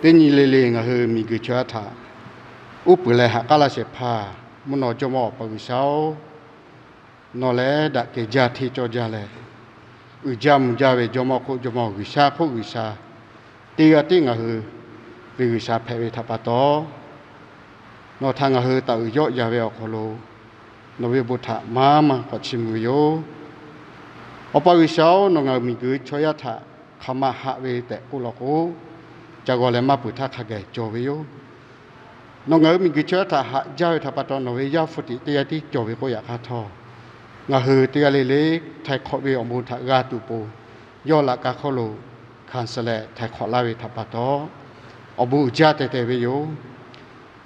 Teˇ nyi le le ngaˬ hui miˬguiˬ chaw yaˇ htaꞈ uˉ peunˍ leh haꞈ k'aˉ laˇ shehˍ hpaˇ, mvuhˇ naw jawˇmawˇ Awˬ pa G'uiˬsha-oˬ, nawˬ lehˬ daꞈ kehˬ jaˇ hteˇ cawˇ jaˇ leh, uiˍ jaˇ mvuh jaˇ ve Jawˇmawˇ hk'oˆ Jawˇmawˇ, G'uiˬsha hk'oˆ G'uiˬsha, teˇ g'aˇ tiˉ ngaˬ hui ve G'uiˬsha hpehꞈ ve htaꞈ pa taw, nawˬ htaꞈ ngaˬ hui taˍ uiˍ yawˆ yan ve awˬ hk'aw lo, nawˬ ve awˬ bon htaꞈ maˇ maˇ k'awꞈ chiˇ mvuh ve yoˬ. Awˬ pa G'uiˬsha-oˬ, nawˬ ngaˬ hui miˬguiˬ chaw yaˇ htaꞈ hk'aˬ ma haꞈ ve tehꞈ k'oˆ law k'o, ca g'aw leh maˇ peuˬ htaˇ hk'a gaˬ cawˬ ve yoˬ. Nawˬ ngaˬ hui miˬguiˬ chaw yaˇ htaꞈ haꞈ jaˇ ve htaꞈ pa taw, nawˬ ve Yaˇ hpu tiꞈ teˇ g'aˇ tiˉ cawˬ ve k'oˆ yaꞈ hk'aˇ htawˇ, ngaˬ hui teˇ g'aˇ le le htaiˍ hk'awꞈ ve awˬ bon htaꞈ g'a tuˬ pon, yawˇ laꞈ ka hk'oˆ lo hkanˍ suh leh htaiˍ hk'awꞈ laˇ ve htaꞈ pa taw, awˬ bon uiˍ jaˇ tehˬ tehˬ ve yoˬ.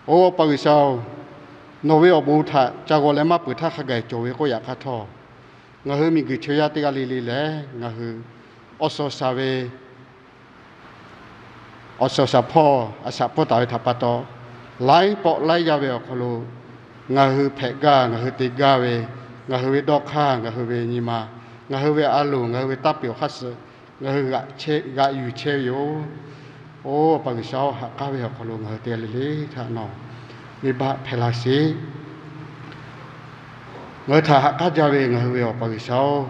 Oˬ Awˬ pa G'uiˬsha-oˬ, nawˬ ve awˬ bon htaꞈ ca g'aw leh maˇ peuˬ htaˇ hk'a gaˬ cawˬ ve k'oˆ yaꞈ hk'aˇ htawˇ, ngaˬ hui miˬguiˬ chaw yaˇ teˇ g'aˇ le le lehˬ, ngaˬ hui awˬ suhˍ shaˍ ve awˬ suhˍ shaˍ hpawˇ a shaꞈ pfuhˇ taˍ ve htaꞈ pa taw, laiˉ pawˆ laiˉ yaˇ ve awˬ hk'aw lo ngaˬ hui hpehꞈ gaˇ, ngaˬ hui te gaˇ ve, ngaˬ hui ve dawˇ hk'aˇ, ngaˬ hui ve nyi ma, ngaˬ hui ve a loˍ, ngaˬ hui ve taˇ peꞈ awˬ hk'aˇ suh ngaˬ hui g'aꞈ yuˬ chehˇ ve yoˬ. Oˬ Awˬ pa G'uiˬsha-oˬ, haꞈ k'aˉ ve awˬ hk'aw lo ngaˬ hui teˇ g'aˇ le le htaꞈ nawˬ venˇbaˆ hpehˇ laˇ sheˍ. Ngaˬ hui htaꞈ haꞈ k'aˉ jaˇ ve ngaˬ hui ve Awˬ pa G'uiˬsha-oˬ,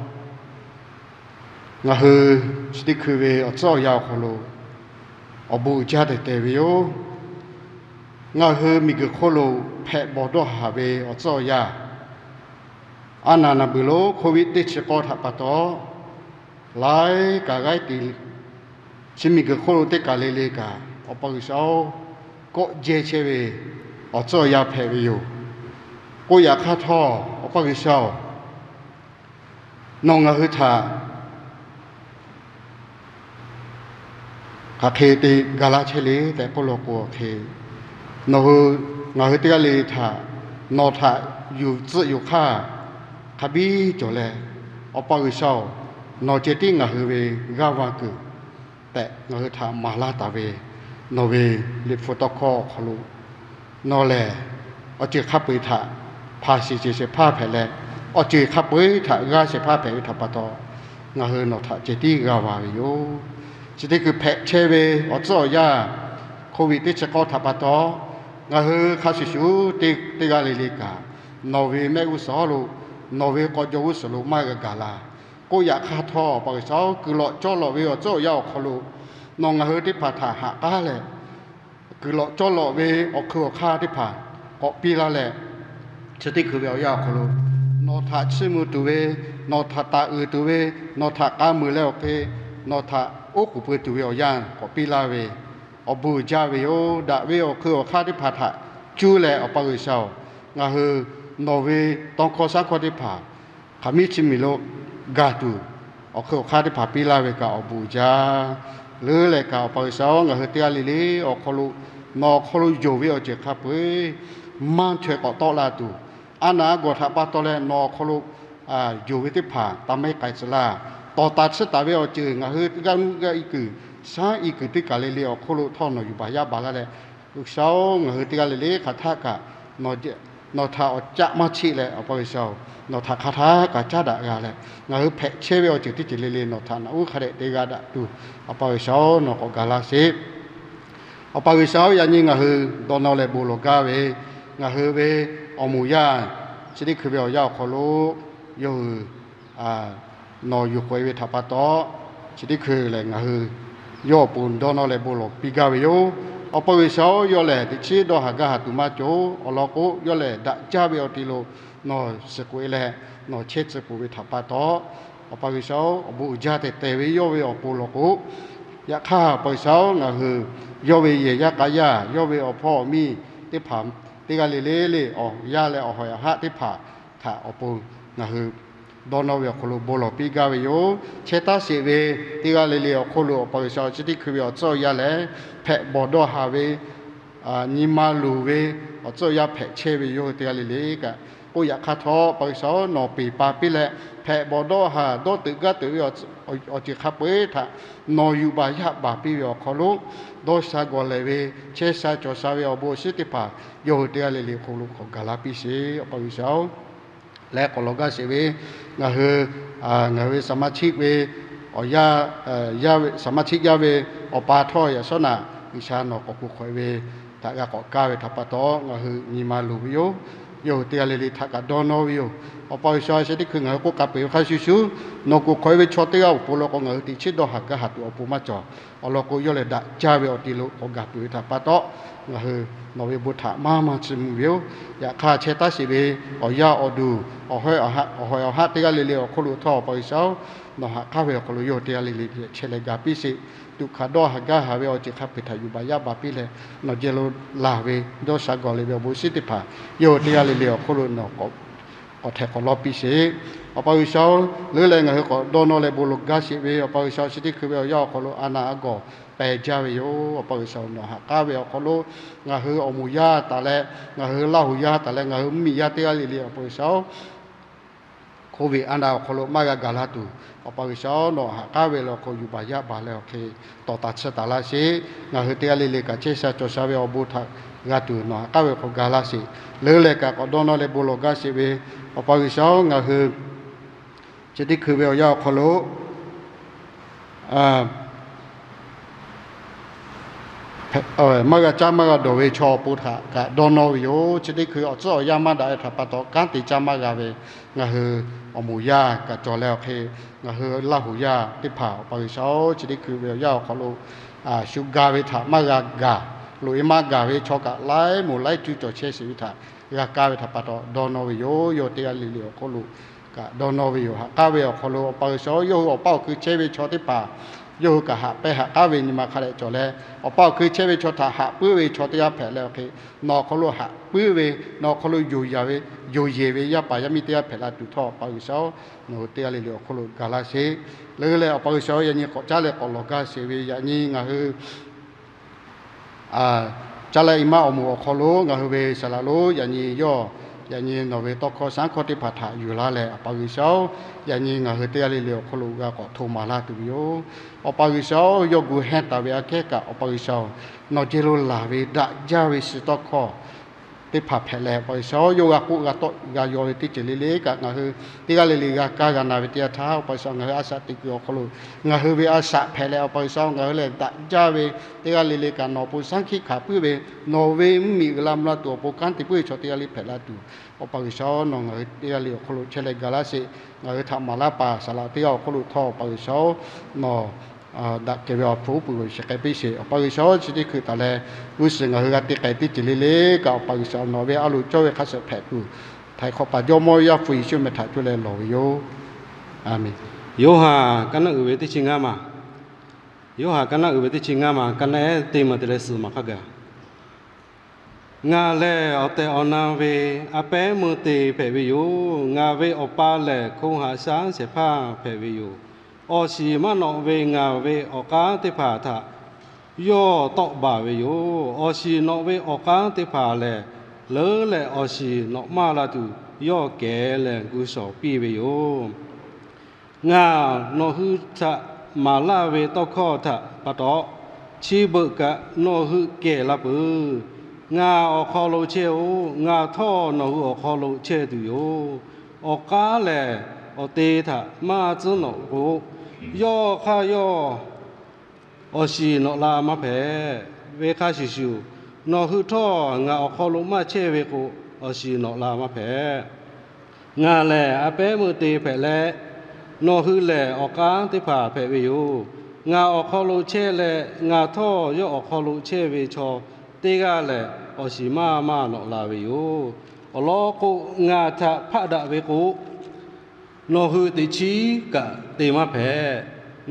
ngaˬ hui chi teˇ hkui ve awˬ tcuhˉ awˬ yanˇ awˬ hk'aw lo awˬ bon uiˍ jaˇ tehˬ tehˬ ve yoˬ. Ngaˬ hui miˬguiˬ hk'oˆ lo hpehꞈ bawˬ dawˇ haˍ ve awˬ tcuhˉ awˬ yanˇ, a naˍ naˍ beuˬ lo Covid teˇ chi k'awˇ htaꞈ pa taw, laiˉ kaꞈ g'aiˉ te, chi miˬguiˬ hk'oˆ lo teˇ kaˬ le le kaꞈ, Awˬ pa G'uiˬsha-oˬ, kawˆ jehˇ chehˇ ve awˬ tcuhˉ awˬ yanˇ hpehꞈ ve yoˬ. K'oˆ yaꞈ hk'aˇ htawˇ, Awˬ pa G'uiˬsha-oˬ, nawˬ ngaˬ hui htaꞈ hk'aˬ hk'e te ga laˇ chehˇ le tehꞈ k'oˆ law k'o hk'e, nawˬ hui ngaˬ hui teˇ g'aˇ le htaꞈ, nawˬ htaꞈ yuˬ tcuhˆ yuˬ hk'aˇ hk'a biˇ cawˬ leh, Awˬ pa G'uiˬsha-oˬ, nawˬ ceh tiˉ ngaˬ hui ve g'aˇ va kuiˬ tehꞈ ngaˬ hui htaꞈ maˍ laˇ taˍ ve, nawˬ ve liꞈ hpu tawˇ hkawˇ awˬ hk'aw lo nawˬ lehˬ awˬ ceuˬ hk'a peu-eˬ htaꞈ hpanˍ sheˍ ceuˬ shehˍ hpaˇ hpehꞈ leh, awˬ ceuˬ hk'a peu-eˬ htaꞈ g'a shehˍ hpaˇ hpehꞈ ve htaꞈ pa taw, ngaˬ hui nawˬ htaꞈ ceh tiˉ g'a va ve yoˬ. Chi teˇ hkui hpehꞈ chehˇ ve awˬ tcuhˉ awˬ yanˇ, Covid teˇ chi k'awˇ htaꞈ pa taw, ngaˬ hui hk'a shuˍ shuˍ teˇ g'aˇ le le kaꞈ, nawˬ ve mehˆ g'uˇ suhˍ lo, nawˬ ve k'aw jaw g'uˇ suhˍ lo maˇ g'a gaˬ la. K'oˆ yaꞈ hk'aˇ htawˇ, Awˬ pa G'uiˬsha-oˬ, kuiˬ lawꞈ cawˇ lawꞈ ve awˬ tcuhˉ awˬ yanˇ awˬ hk'aw lo nawˬ ngaˬ hui teˇ hpaˍ htaꞈ haꞈ k'aˉ leh, kuiˬ lawꞈ cawˇ lawꞈ ve awˬ hkui awˬ hk'aˇ teˇ hpaˍ k'awꞈ piˇ laˇ leh, chi teˇ hkui ve awˬ yanˇ awˬ hk'aw lo nawˬ htaꞈ chiˇ mvuh tuˬ ve, nawˬ htaꞈ taˍ uiˍ tuˬ ve, nawˬ htaꞈ k'a muiˬ leh awˬ hk'e, nawˬ htaꞈ oˉ k'oˍ pui tuˬ ve awˬ yanˇ k'awꞈ piˇ laˇ ve, awˬ bon uiˍ jaˇ ve yoˬ. Daꞈ ve awˬ hkui awˬ hk'aˇ teˇ hpaˍ htaꞈ cuˇ leh, Awˬ pa G'uiˬsha-oˬ, ngaˬ hui nawˬ ve tawˇ hkawˇ shaˉ hkawˇ teˇ hpaˍ hk'aˬ miˉ chi miˬ lo gaˬ tuˬ, awˬ hkui awˬ hk'aˇ teˇ hpaˍ piˇ laˇ ve kaꞈ awˬ bon uiˍ jaˇ. Leuˉ leh kaꞈ, Awˬ pa G'uiˬsha-oˬ, ngaˬ hui teˇ g'aˇ le le awˬ hk'aw lo, nawˬ awˬ hk'aw lo yonˍ ve awˬ ceuˬ hk'a peu-eˬ maˇ chaweh k'awꞈ tawˆ la tuˬ, a naˍ a gawˬ htaꞈ pa taw leh nawˬ awˬ hk'aw lo yonˍ ve teˇ hpaˍ taˇ mehˉ k'ai tcuh laˇ. Tawˍ taˍ tsuhˇ taˍ ve awˬ ceuˬ ngaˬ hui g'aˇ nuˇ g'aˇ i kuiˬ, shaˉ i kuiˬ teˇ kaˬ le le awˬ hk'oˆ lo htawˇ nawˬ yuˬ baˬ yaˇ baˬ laˇ leh, G'uiˬsha-oˬ, ngaˬ hui teˇ g'aˇ le le hk'aˬ htaˆ kaꞈ nawˬ htaꞈ awˬ caˆ maˇ cheˆ leh, Awˬ pa G'uiˬsha-oˬ, nawˬ htaꞈ hk'aˬ htaˆ kaꞈ caˉ daꞈ g'a leh, ngaˬ hui hpehꞈ chehˇ ve awˬ ceuˬ teˇ ceuˬ le le nawˬ htaꞈ naꞈ uˉ hk'a dehꞈ te g'a daꞈ tuˬ, Awˬ pa G'uiˬsha-oˬ, nawˬ k'awꞈ gaˬ laˇ sheˍ. Awˬ pa G'uiˬsha-oˬ, yaꞈ nyi ngaˬ hui dawˇ nawˇ leh bon lawˬ gaˇ ve, ngaˬ hui ve awˬ moˍ yaˇ, chi teˇ hkui ve awˬ yanˇ awˬ hk'aw lo yawˇ hui nawˬ yuˬ k'oꞈ-e ve htaꞈ pa taw, chi teˇ hkui lehˬ ngaˬ hui yawˇ awˬ pon dawˇ nawˇ leh bon lawˬ piˇ gaˇ ve yoˬ. Awˬ pa G'uiˬsha-oˬ, yawˇ lehˬ teꞈ chiˉ dawˇ haˍ gaˇ haˍ tuˬ maˇ cawˬ. Awˬ lawn k'o, yawˇ lehˬ daꞈ jaˇ ve awˬ te lo nawˬ shiˍ k'oꞈ-e leh nawˬ chehˇ tcuh peuˬ ve htaꞈ pa taw, Awˬ pa G'uiˬsha-oˬ, awˬ bon uiˍ jaˇ tehˬ tehˬ ve yawˇ ve awˬ pon lawˬ k'o, yaꞈ hk'aˇ Awˬ pa G'uiˬsha-oˬ, ngaˬ hui yawˇ ve yehˬ yaˇ k'a yaˇ, yawˇ ve awˬ hpawˇ awˬ miˇ teˇ hpaˍ teˇ g'aˇ le le le awˬ yanˇ leh awˬ hawˍ awˬ haˆ teˇ hpaˍ htaꞈ awˬ pon ngaˬ hui dawˇ nawˇ ve awˬ hk'aw lo bon lawˬ piˇ gaˇ ve yoˬ. Chehˇ taˉ sheˍ ve teˇ g'aˇ le le awˬ hk'oˆ lo Awˬ pa G'uiˬsha-oˬ, chi teˇ hkui ve awˬ tcuhˉ awˬ yanˇ lehˬ hpehꞈ bawˬ dawˇ haˍ ve, nyi ma luˬ ve awˬ tcuhˉ awˬ yanˇ hpehꞈ chehˇ ve yawˇ hui teˇ g'aˇ le le kaꞈ, k'oˆ yaꞈ hk'aˇ htawˇ, Awˬ pa G'uiˬsha-oˬ, nawˬ peˬ pa piˇ leh hpehꞈ bawˬ dawˇ haˍ dawˇ teuꞈ gaˇ teuꞈ ve awˬ ceuˬ hk'a peu-eˬ htaꞈ nawˬ yuˬ baˬ yaˇ baˬ piˇ ve awˬ hk'aw lo, dawˇ sha gawˬ lehˬ ve, chehˇ sha cawˬ sha ve awˬ bon awˬ shinˉ teˇ hpaˍ yawˇ hui teˇ g'aˇ le le hk'oˆ lo k'awꞈ gaˬ la piˇ sheˍ. Awˬ pa G'uiˬsha-oˬ, leh k'awꞈ lawˬ gaˇ sheˍ ve, ngaˬ hui, ngaˬ hui ve saˍmaˍhtiˆ ve awˬ yanˇ, saˍmaˍhtiˆ yaˇ ve awˬ pa htawˇ yaꞈ shawˉ naꞈ G'uiˬsha nawˬ k'awꞈ kuˬ hk'awꞈ e ve htaꞈ g'a k'awꞈ kaˇ ve htaꞈ pa taw, ngaˬ hui nyi ma luˬ ve yoˬ. Yawˇ hui teˇ g'aˇ le le htaꞈ kaꞈ dawˇ nawˇ ve yoˬ. Awˬ pa G'uiˬsha, chi teˇ hkui ngaˬ hui k'oˆ k'a peu-eˬ ve hk'a shuˍ shuˍ, nawˬ kuˬ hk'awꞈ e ve chaw teˇ g'aˇ awˬ pon lo k'o, ngaˬ hui teꞈ chiˉ dawˇ haˍ gaˇ haˍ tuˬ awˬ pon maˇ cawˬ. Awˬ lawn k'o, yawˇ lehˬ daꞈ jaˇ ve awˬ te lo k'awꞈ gaˬ peuˬ ve htaꞈ pa taw, ngaˬ hui nawˬ ve bon htaꞈ maˇ maˇ chiˇ mvuh ve yoˬ. Yaꞈ hk'aˇ, chehˇ taˉ sheˍ ve awˬ yaˇ awˬ duˬ, awˬ hawehˇ awˬ haˆ teˇ g'aˇ le le awˬ hk'oˆ lo htawˇ, Awˬ pa G'uiˬsha-oˬ, nawˬ haꞈ k'aˉ ve awˬ hk'aw lo yawˇ hui teˇ g'aˇ le le chehˇ leh gaˬ piˇ sheˍ. Tuꞈ hkanˍ dawˇ haˍ gaˇ haˍ ve awˬ ceuˬ hk'a peu-eˬ htaꞈ yuˬ baˬ yaˇ baˬ piˇ leh, nawˬ jehˬ lo laˬ ve dawˇ sha gawˬ le ve awˬ bon shinˉ teˇ hpaˍ yawˇ hui teˇ g'aˇ le le awˬ hk'oˆ lo nawˬ k'awꞈ htehꞈ k'awꞈ lawˇ piˇ sheˍ. Awˬ pa G'uiˬsha-oˬ, leuˉ leh ngaˬ hui k'awꞈ dawˇ nawˇ leh bon lawˬ gaˇ sheˍ ve, Awˬ pa G'uiˬsha, chi teˇ hkui ve awˬ yanˇ awˬ hk'aw lo a naˍ a gawˬ pehˬ jaˇ ve yoˬ. Awˬ pa G'uiˬsha, nawˬ haꞈ k'aˉ ve awˬ hk'aw lo ngaˬ hui awˬ moˍ yaˇ taˍ leh, ngaˬ hui Laˇ huˍ yaˇ taˍ leh, ngaˬ hui mvuhˇmiˬ yaˇ teˇ g'aˇ le le, Awˬ pa G'uiˬsha-oˬ, Covid a naˍ awˬ hk'aw lo maˇ g'a gaˬ la tuˬ, Awˬ pa G'uiˬsha-oˬ, nawˬ haꞈ k'aˉ ve leh awˬ hk'aw yuˬ baˬ yaˇ baˬ leh awˬ hk'e tawˍ taˍ tsuhˇ taˍ laˇ sheˍ. Ngaˬ hui teˇ g'aˇ le le kaꞈ chehˇ sha cawˬ sha ve awˬ bon htaꞈ g'a tuˬ nawˬ haꞈ k'aˉ ve awˬ hk'aw gaˬ laˇ sheˍ. Leuˉ leh kaꞈ k'awꞈ dawˇ nawˇ leh bon lawˬ gaˇ sheˍ ve, Awˬ pa G'uiˬsha-oˬ, ngaˬ hui chi teˇ hkui ve awˬ yanˇ awˬ hk'aw lo maˇ g'a caˇ maˇ g'a dawˬ ve chaw awˬ pon htaꞈ kaꞈ dawˇ nawˇ ve yoˬ. Chi teˇ hkui awˬ tcuhˉ awˬ yanˇ maˇ daꞈ ve htaꞈ pa taw, kanˉ te caˇ maˇ g'a ve ngaˬ hui awˬ moˍ yaˇ kaꞈ cawˬ leh awˬ hk'e, ngaˬ hui Laˇ huˍ yaˇ teˇ hpaˍ, Awˬ pa G'uiˬsha-oˬ, chi teˇ hkui ve awˬ yanˇ awˬ hk'aw lo shu ga ve htaꞈ maˇ g'a gaˬ, loꞈ-e maˇ gaˬ ve chaw kaꞈ laiˉ moˍ laiˉ cuˇ cawˬ chehˇ sheˍ ve htaꞈ g'a kaˇ ve htaꞈ pa taw dawˇ nawˇ ve yoˬ. Yawˇ teˇ g'aˇ le le awˬ hk'oˆ lo kaꞈ dawˇ nawˇ ve yoˬ. Haꞈ k'aˉ ve awˬ hk'aw lo, Awˬ pa G'uiˬsha-oˬ, yawˇ hui awˬ paˇ awˬ hkui chehˇ ve chaw teˇ hpaˍ yawˇ hui kaꞈ haꞈ pehnˇ haꞈ k'aˉ ve nyi ma hk'a dehꞈ cawˬ leh, awˬ paˇ awˬ hkui chehˇ ve chaw htaꞈ haꞈ puiˉ ve chaw teˇ g'aˇ hpehꞈ leh awˬ hk'e, nawˬ awˬ hk'aw lo haꞈ puiˉ ve, nawˬ awˬ hk'aw lo yonˍ yaˍ ve, yonˍ yeˬ ve yaˇ paˍ yaˇ miˇ teˇ g'aˇ hpehꞈ la tuˬ htawˇ, Awˬ pa G'uiˬsha-oˬ, nawˬ hui teˇ g'aˇ le le awˬ hk'oˆ lo gaˬ laˇ sheˍ. Leuˉ leh Awˬ pa G'uiˬsha-oˬ, yaꞈ nyi k'awꞈ caˉ leh k'awꞈ lawˬ gaˇ sheˍ ve yaꞈ nyi ngaˬ hui Caˇ leh i maˇ awˬ moˍ awˬ hk'aw lo ngaˬ hui ve saˍ laꞈ lonˉ yaꞈ nyi yawˇ, yaꞈ nyi nawˬ ve tawˇ hkawˇ shaˉ hkawˇ teˇ hpaˍ htaꞈ yuˬ laˇ leh, Awˬ pa G'uiˬsha-oˬ, yaꞈ nyi ngaˬ hui teˇ g'aˇ le le awˬ hk'aw lo g'a k'awꞈ hto maˍ laˇ tuˬ ve yoˬ. Awˬ pa G'uiˬsha-oˬ, yawˇ gu hehnˇ taˍ ve aꞈ kehˉ kaꞈ, Awˬ pa G'uiˬsha-oˬ, nawˬ jehˬ lo laˬ ve daꞈ jaˇ ve suh tawˇ hkawˇ teˇ hpaˍ hpehꞈ leh, Awˬ pa G'uiˬsha-oˬ, yawˇ g'a k'oˆ g'a tawˆ g'a yaw ve teˇ ceuˬ le le kaꞈ ngaˬ hui teˇ g'aˇ le le g'a kaˇ g'a na ve teˇ yanˇ htaˇ, Awˬ pa G'uiˬsha, ngaˬ hui a shaꞈ teꞈ kuiˬ awˬ hk'aw lo ngaˬ hui ve a shaꞈ hpehꞈ leh, Awˬ pa G'uiˬsha-oˬ, ngaˬ hui lehˬ daꞈ jaˇ ve teˇ g'aˇ le le kaꞈ nawˬ awˬ pon shaˉ hkiˆ hkanˍ puiˉ ve, nawˬ ve mvuhˇmiˬ uiˍ la mvuh la tuˬ awˬ pon kanˉ te puiˉ ve chaw teˇ g'aˇ le hpehꞈ la tuˬ, Awˬ pa G'uiˬsha-oˬ, nawˬ ngaˬ hui teˇ g'aˇ le awˬ hk'aw lo chehˇ leh gaˬ laˇ sheˍ. Ngaˬ hui htaꞈ maˍ laˇ paˍ saˍ laꞈ teˇ g'aˇ awˬ hk'aw lo htawˇ, Awˬ pa G'uiˬsha-oˬ, nawˬ daꞈ kehˬ ve awˬ hpu uˉ peunˍ g'uiˬ shiˍ k'ai piˇ sheˍ. Awˬ pa G'uiˬsha-oˬ, chi teˇ hkui taˍ leh g'uˇ suhˍ ngaˬ hui g'a te k'ai teˇ ceuˬ le le kaꞈ, Awˬ pa G'uiˬsha nawˬ ve a loˍ cawˇ ve hk'a shuˍ hpehꞈ tuˬ, Htaiˍ hk'awꞈ paˍ Jawˇmawˇ Yaˇ hpu Yeˍsuˆ meh htaꞈ cuˇ leh lawˬ ve yoˬ. A menˬ. Yoˇhanˬ kaˇ naˆ uiˍ ve teˇ chi ngaˇ maˬ, Yoˇhanˬ kaˇ naˆ uiˍ ve teˇ chi ngaˇ maˬ, kaˇ naˆ teˇ maˬ te leh suhˍ maˬ hk'a gaˬ. Ngaˬ lehˬ awˬ tehˬ awˬ na ve a pehˉ meuˇ te hpehꞈ ve yoˬ. Ngaˬ ve Awˬ pa lehˬ hko haꞈ shaˉ shehˍ hpaˇ hpehꞈ ve yoˬ. Awˬ shiˍ maˇ nawꞈ ve ngaˬ ve awˬ k'aˉ teˇ hpaˍ htaꞈ yawˇ tawˆ baˬ ve yoˬ. Awˬ shiˍ nawꞈ ve awˬ k'aˉ teˇ hpaˍ lehˬ, leuˉ leh awˬ shiˍ nawꞈ maˇ la tuˬ yawˇ kehˬ leh gu shawˍ piˇ ve yoˬ. Ngaˬ nawˬ hui htaꞈ maˍ laˇ ve tawˇ hkawˇ htaꞈ pa taw, chi beuꞈ kaꞈ nawˬ hui kehˬ la peuˬ. Ngaˬ awˬ hk'aw lo chehˇ-oˬ. Ngaˬ htawˇ nawˬ hui awˬ hk'aw lo chehˇ tuˬ yoˬ. Awˬ k'aˉ lehˬ awˬ te htaꞈ maˇ tcuhˉ nawꞈ k'o, yawˇ hk'aˇ yawˇ awˬ shiˍ nawꞈ la maˇ hpehꞈ. Ve hk'a shuˍ shuˍ, nawˬ hui htawˇ ngaˬ awˬ hk'aw lo maˇ chehˇ ve k'o, awˬ shiˍ nawꞈ la maˇ hpehꞈ. Ngaˬ lehˬ a pehˉ meuˇ te hpehꞈ leh, nawˬ hui lehˬ awˬ k'aˉ teˇ hpaˍ hpehꞈ ve yoˬ. Ngaˬ awˬ hk'aw lo chehˇ leh ngaˬ htawˇ yawˇ awˬ hk'aw lo chehˇ ve chaw teˇ g'aˇ lehˬ, awˬ shiˍ maˇ maˇ nawꞈ la ve yoˬ. Awˬ lawn k'o, ngaˬ htaꞈ hpaˆ daꞈ ve k'o, nawˬ hui teꞈ chiˉ kaꞈ te maˇ hpehꞈ.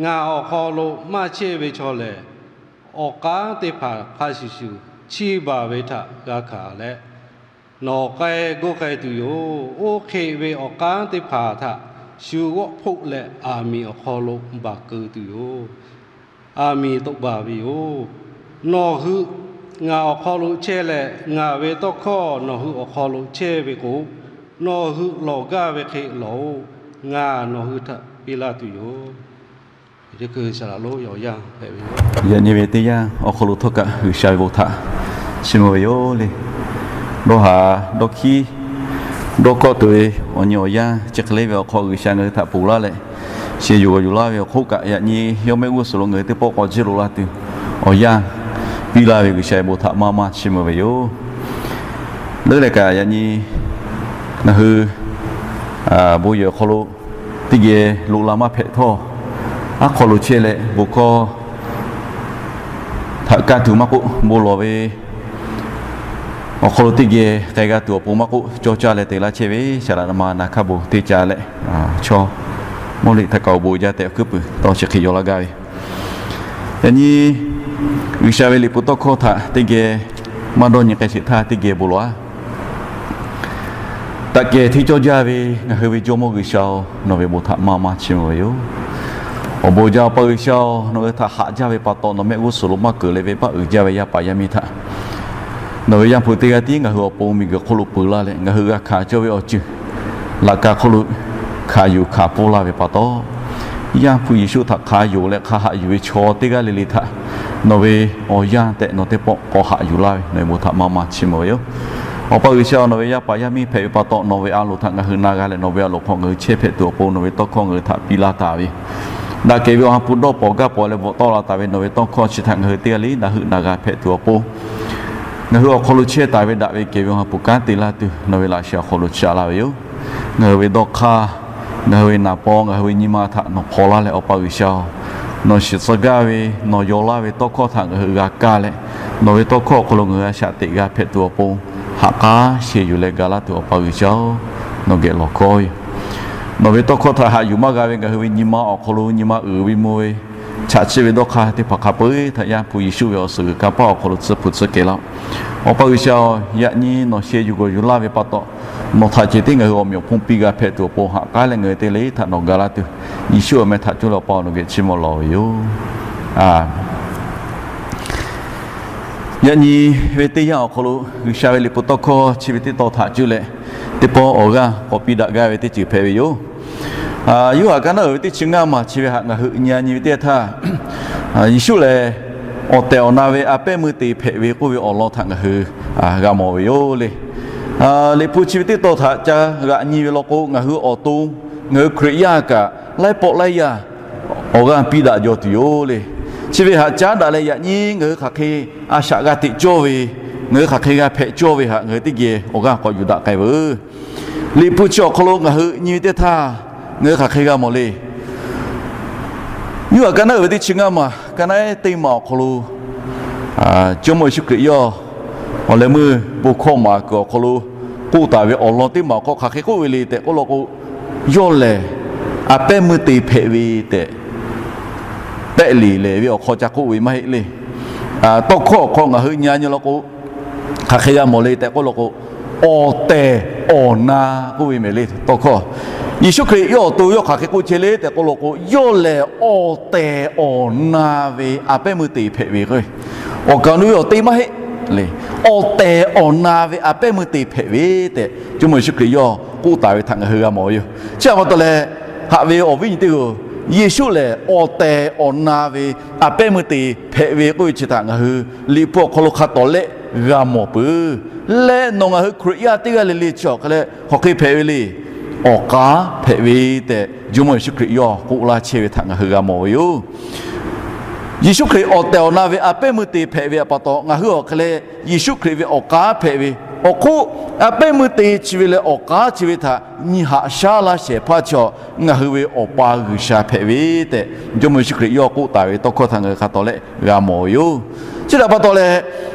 Ngaˬ awˬ hk'aw lo maˇ chehˇ ve chaw lehˬ, awˬ k'aˉ teˇ hpaˍ hk'a shuˍ shuˍ chiˇ baˬ ve htaꞈ g'a hkanˍ leh, nawˬ k'ai g'awˇ k'ai tuˬ yoˬ. Oˇ hk'e ve awˬ k'aˉ teˇ hpaˍ htaꞈ shu g'awˆ hpoˆ leh aˬ miˍ awˬ hk'aw lo baˬ keu tuˬ yoˬ. Aˬ miˍ tawˆ baˬ ve yoˬ. Nawˬ hui ngaˬ awˬ hk'aw lo chehˇ leh, ngaˬ ve tawˇ hkawˇ nawˬ hui awˬ hk'aw lo chehˇ ve k'o, nawˬ hui lawˬ gaˇ ve hk'e lawˬ-oˬ. Ngaˬ nawˬ hui htaꞈ piˇ laˇ tuˬ yoˬ. Yaꞈ nyi ve teˇ yanˇ awˬ hk'aw lo htawˇ kaꞈ G'uiˬsha ve bon htaꞈ chiˇ mvuh ve yoˬ le. Dawˇ haˍ dawˇ hkiˉ dawˇ kawˆ tuˬ ve awˬ nyi awˬ yanˇ chi hk'e le ve awˬ hk'aw G'uiˬsha ngaˬ hui htaꞈ ponˬ laˇ leh, chi yuˬ g'awˬ yuˬ laˇ ve awˬ hk'oˆ kaꞈ, yaꞈ nyi yawˇ mehˆ g'uˇ suhˍ lo ngaˬ hui teˇ pawˆ k'awꞈ jiˇ lo laˇ tuˬ awˬ yanˇ, piˇ laˇ ve G'uiˬsha ve bon htaꞈ maˇ maˇ chiˇ mvuh ve yoˬ. Leuˉ leh kaꞈ yaꞈ nyi ngaˬ hui bon yehˬ awˬ hk'aw lo teˇ geh loꞈ la maˇ hpehꞈ htawˇ, aˉ hk'aw lo chehˇ leh bon hkawˇ htaꞈ kaˇ tuˬ maˇ k'oˆ, bon lawˬ ve awˬ hk'aw lo teˇ geh k'ai g'a tuˬ awˬ pon maˇ k'oˆ, cawˇ caˇ leh te laˇ chehˇ ve saˍ laꞈ na ma na hkaˇ bon teˇ ca leh, chaw mawˇ liꞈ htaꞈ kaꞈ awˬ bon jaˇ tehꞈ awˬ hkuiˉ puiˍ tawˇ chi hk'e yaw laˇ gaˇ ve. Yaꞈ nyi G'uiˬsha ve liꞈ hpu tawˇ hkawˇ htaꞈ teˇ geh maˇ dawˇ nyi k'ai sheˍ htaˇ, teˇ geh bon lawˬ-aˉ. Taꞈ kehˬ hteˇ cawˇ jaˇ ve ngaˬ hui ve Jawˇmawˇ G'uiˬsha-oˬ, nawˬ ve bon htaꞈ maˇ maˇ chiˇ mvuh ve yoˬ. Awˬ bon jaˇ Awˬ pa G'uiˬsha-oˬ, nawˬ hui htaꞈ haꞈ jaˇ ve pa taw, nawˬ mehˆ g'uˇ suhˍ lo maˇ keunˍ leh ve baˆ uiˍ jaˇ ve yaˇ paˍ yaˇ miˇ htaꞈ nawˬ ve Yaˇ hpu teˇ g'aˇ tiˉ ngaˬ hui awˬ pon miˬguiˬ hk'oˆ lo peuˬ laˇ leh, ngaˬ hui g'a hkanˍ cawˇ ve awˬ ceuˬ laꞈ ka hk'oˆ lo hkanˍ yuˬ hkanˍ pfuhˇ laˇ ve pa taw, Yaˇ hpu Yeˍsuˆ htaꞈ hk'a yonˍ leh hk'a haꞈ yuˬ ve chaw teˇ g'aˇ le le htaꞈ nawˬ ve awˬ yanˇ tehꞈ nawˬ teˇ pawˆ k'awꞈ haꞈ yuˬ laˇ ve nawˬ ve bon htaꞈ maˇ maˇ chiˇ mvuh ve yoˬ. Awˬ pa G'uiˬsha-oˬ, nawˬ ve yaˇ paˍ yaˇ miˇ hpehꞈ ve pa taw, nawˬ ve a loˍ htaꞈ ngaˬ hui na g'a leh, nawˬ ve a loˍ hk'aw ngaˬ hui chehˇ hpehꞈ tuˬ awˬ pon nawˬ ve tawˇ hkawˇ ngaˬ hui htaꞈ piˇ laˇ taˍ ve, daꞈ kehˬ ve Awˬ ha hpu dawˇ pawnˍ gaˇ pawnˍ leh bvuhꞈ tawˆ la taˍ ve nawˬ ve tawˇ hkawˇ chi htaꞈ ngaˬ hui teˇ g'aˇ le na heuˆ na g'a hpehꞈ tuˬ awˬ pon, ngaˬ hui awˬ hk'aw lo chehˇ taˍ ve daꞈ ve kehˬ ve Awˬ ha hpu kanˉ te laˇ tuˬ nawˬ ve laꞈ sheh awˬ hk'aw lo chaꞈ laˇ ve yoˬ. Ngaˬ hui ve dawˇ hk'aˇ, ngaˬ hui ve naˍ paw, ngaˬ hui ve nyi ma htaꞈ nawˬ hpaw laˇ leh, Awˬ pa G'uiˬsha-oˬ, nawˬ shiˍ tcuh gaˇ ve nawˬ yaw laˇ ve tawˇ hkawˇ htaꞈ ngaˬ hui g'a kaˇ leh, nawˬ ve tawˇ hkawˇ awˬ hk'aw lo ngaˬ hui a shaꞈ teꞈ g'a hpehꞈ tuˬ awˬ pon, ha k'aˉ sheh yuˬ leh ga laˇ tuˬ Awˬ pa G'uiˬsha-oˬ, nawˬ geh lawˬ hkawˇ ve yoˬ. Nawˬ ve tawˇ hkawˇ htaꞈ haꞈ yuˬ maˇ g'a ve ngaˬ hui ve nyi ma awˬ hk'aw lo nyi ma uiˍ ve mvuh ve chaꞈ chiˆ ve dawˇ hk'aˇ teˇ hpaˍ hk'a peu-eˬ htaꞈ Yaˇ hpu Yeˍsuˆ ve awˬ suhˍ g'uiˬ kanˇ paˆ awˬ hk'aw lo tsuhˇ hpu tsuhˇ kehˬ laˇ. Awˬ pa G'uiˬsha-oˬ, yaꞈ nyi nawˬ sheh yuˬ gawˬ yuˬ laˇ ve pa taw, nawˬ htaꞈ ceh tiˉ ngaˬ hui awˬ meꞈ awˬ hponˇ piˇ g'a hpehꞈ tuˬ awˬ pon, ha k'aˉ leh ngaˬ hui teˇ g'aˇ le htaꞈ nawˬ ga laˇ tuˬ, Yeˍsuˆ awˬ meh htaꞈ coˇ leh Awˬ pa nawˬ geh chiˇ mvuh lawˬ ve yoˬ. Yaꞈ nyi ve teˇ yanˇ awˬ hk'aw lo G'uiˬsha ve liꞈ hpu tawˇ hkawˇ chi ve teˇ tawn htaꞈ cuˇ leh, teˇ pawˆ awˬ g'aˇ k'awꞈ piˇ daꞈ gaˇ ve teˇ ceuˬ hpehꞈ ve yoˬ. Yoˇhanˬ ka naˉ uiˍ ve teˇ chi ngaˇ maˬ chi ve htaꞈ ngaˬ hui nyi a nyi ve teˇ htaˇ, Yeˍsuˆ lehˬ awˬ tehˬ awˬ na ve a pehˉ meuˇ te hpehꞈ ve k'oˆ ve awˬ lawn htaꞈ ngaˬ hui g'a mawˬ ve yoˬ le. Liꞈ hpu chi ve teˇ tawn htaꞈ ca g'aꞈ nyi ve law k'o, ngaˬ hui awˬ to, ngaˬ hui Hkriꞈ yaˇ kaꞈ laiˉ pawˆ laiˉ yaˇ awˬ g'aˇ piˇ daꞈ jaw tuˬ yoˬ le. Chi ve htaꞈ caˉ daꞈ leh yaꞈ nyi ngaˬ hui hk'aˬ hk'e a shaꞈ g'a teꞈ cawˇ ve, ngaˬ hui hk'aˬ hk'e g'a hpehꞈ cawˇ ve htaꞈ ngaˬ hui teˇ geh awˬ g'aˇ k'awꞈ yuˬ daꞈ k'ai veuˬ. Liꞈ hpu chi awˬ hk'aw lo ngaˬ hui nyi ve teˇ htaˇ, ngaˬ hui hk'aˬ hk'e g'a mawˬ le. Yoˇhanˬ ka naˉ uiˍ ve teˇ chi ngaˇ maˬ, ka naˉ teˇ maˬ awˬ hk'aw lo Jawˇmawˇ Yeˍsuˆ Hkriꞈ yawˇ awˬ leh meuˇ bon hkawˇ maˍ kuiˬ awˬ hk'aw lo k'oˆ taˍ ve awˬ lawn teˇ maˬ awˬ hk'aw hk'aˬ hk'e k'oˆ ve le tehꞈ k'oˆ law k'o, yawˇ lehˬ a pehˉ meuˇ te hpehꞈ ve tehꞈ pehˆ liꞈ lehˬ ve awˬ hk'aw ca k'oˆ ve maˇ heˆ le. Tawˇ hkawˇ awˬ hk'aw ngaˬ hui nyi a nyi law k'o, hk'aˬ hk'e g'a mawˬ le tehꞈ k'oˆ law k'o, awˬ tehˬ awˬ na k'oˆ ve mehˍ le tawˇ hkawˇ. Yeˍsuˆ Hkriꞈ yawˇ awˬ to yawˇ hk'aˬ hk'e k'oˆ chehˇ le tehꞈ k'oˆ law k'o, yawˇ lehˬ awˬ tehˬ awˬ na ve a pehˉ meuˇ te hpehꞈ ve k'o, awˬ kaˍ awˬ nu ve awˬ te maˇ heˆ le. Awˬ tehˬ awˬ na ve a pehˉ meuˇ te hpehꞈ ve tehꞈ Jawˇmawˇ Yeˍsuˆ Hkriꞈ yawˇ k'oˆ taˍ ve htaꞈ ngaˬ hui g'a mawˬ ve yoˬ. Chi htaꞈ pa taw leh, haꞈ ve awˬ viˉ nyi teˇ hpaˍ-oˬ, Yeˍsuˆ lehˬ awˬ tehˬ awˬ na ve a pehˉ meuˇ te hpehꞈ ve k'oˆ ve chi htaꞈ ngaˬ hui Liꞈ hpu awˬ hk'aw lo hk'a tawˍ lehˆ g'a mawˬ peuˬ. Leh nawˬ ngaˬ hui Hkriꞈ yaˇ teˇ g'aˇ le le chi awˬ hk'e leh hk'aˬ hk'e hpehꞈ ve le. Awˬ k'aˉ hpehꞈ ve tehꞈ Jawˇmawˇ Yeˍsuˆ Hkriꞈ yawˇ k'oˆ laˇ chehˇ ve htaꞈ ngaˬ hui g'a mawˬ ve yoˬ. Yeˍsuˆ Hkriꞈ awˬ tehˬ awˬ na ve a pehˉ meuˇ te hpehꞈ ve pa taw, ngaˬ hui awˬ hk'e leh Yeˍsuˆ Hkriꞈ ve awˬ k'aˉ hpehꞈ ve awˬ hk'oˆ, a pehˉ meuˇ te chi ve leh awˬ k'aˉ chi ve htaꞈ nyi haꞈ shaˉ laˇ shehˍ hpaˇ chaw ngaˬ hui ve Awˬ pa G'uiˬsha hpehꞈ ve tehꞈ Jawˇmawˇ Yeˍsuˆ Hkriꞈ yawˇ k'oˆ taˍ ve tawˇ hkawˇ htaꞈ ngaˬ hui hk'a tawˍ lehˆ g'a mawˬ ve yoˬ. Chi htaꞈ pa taw leh,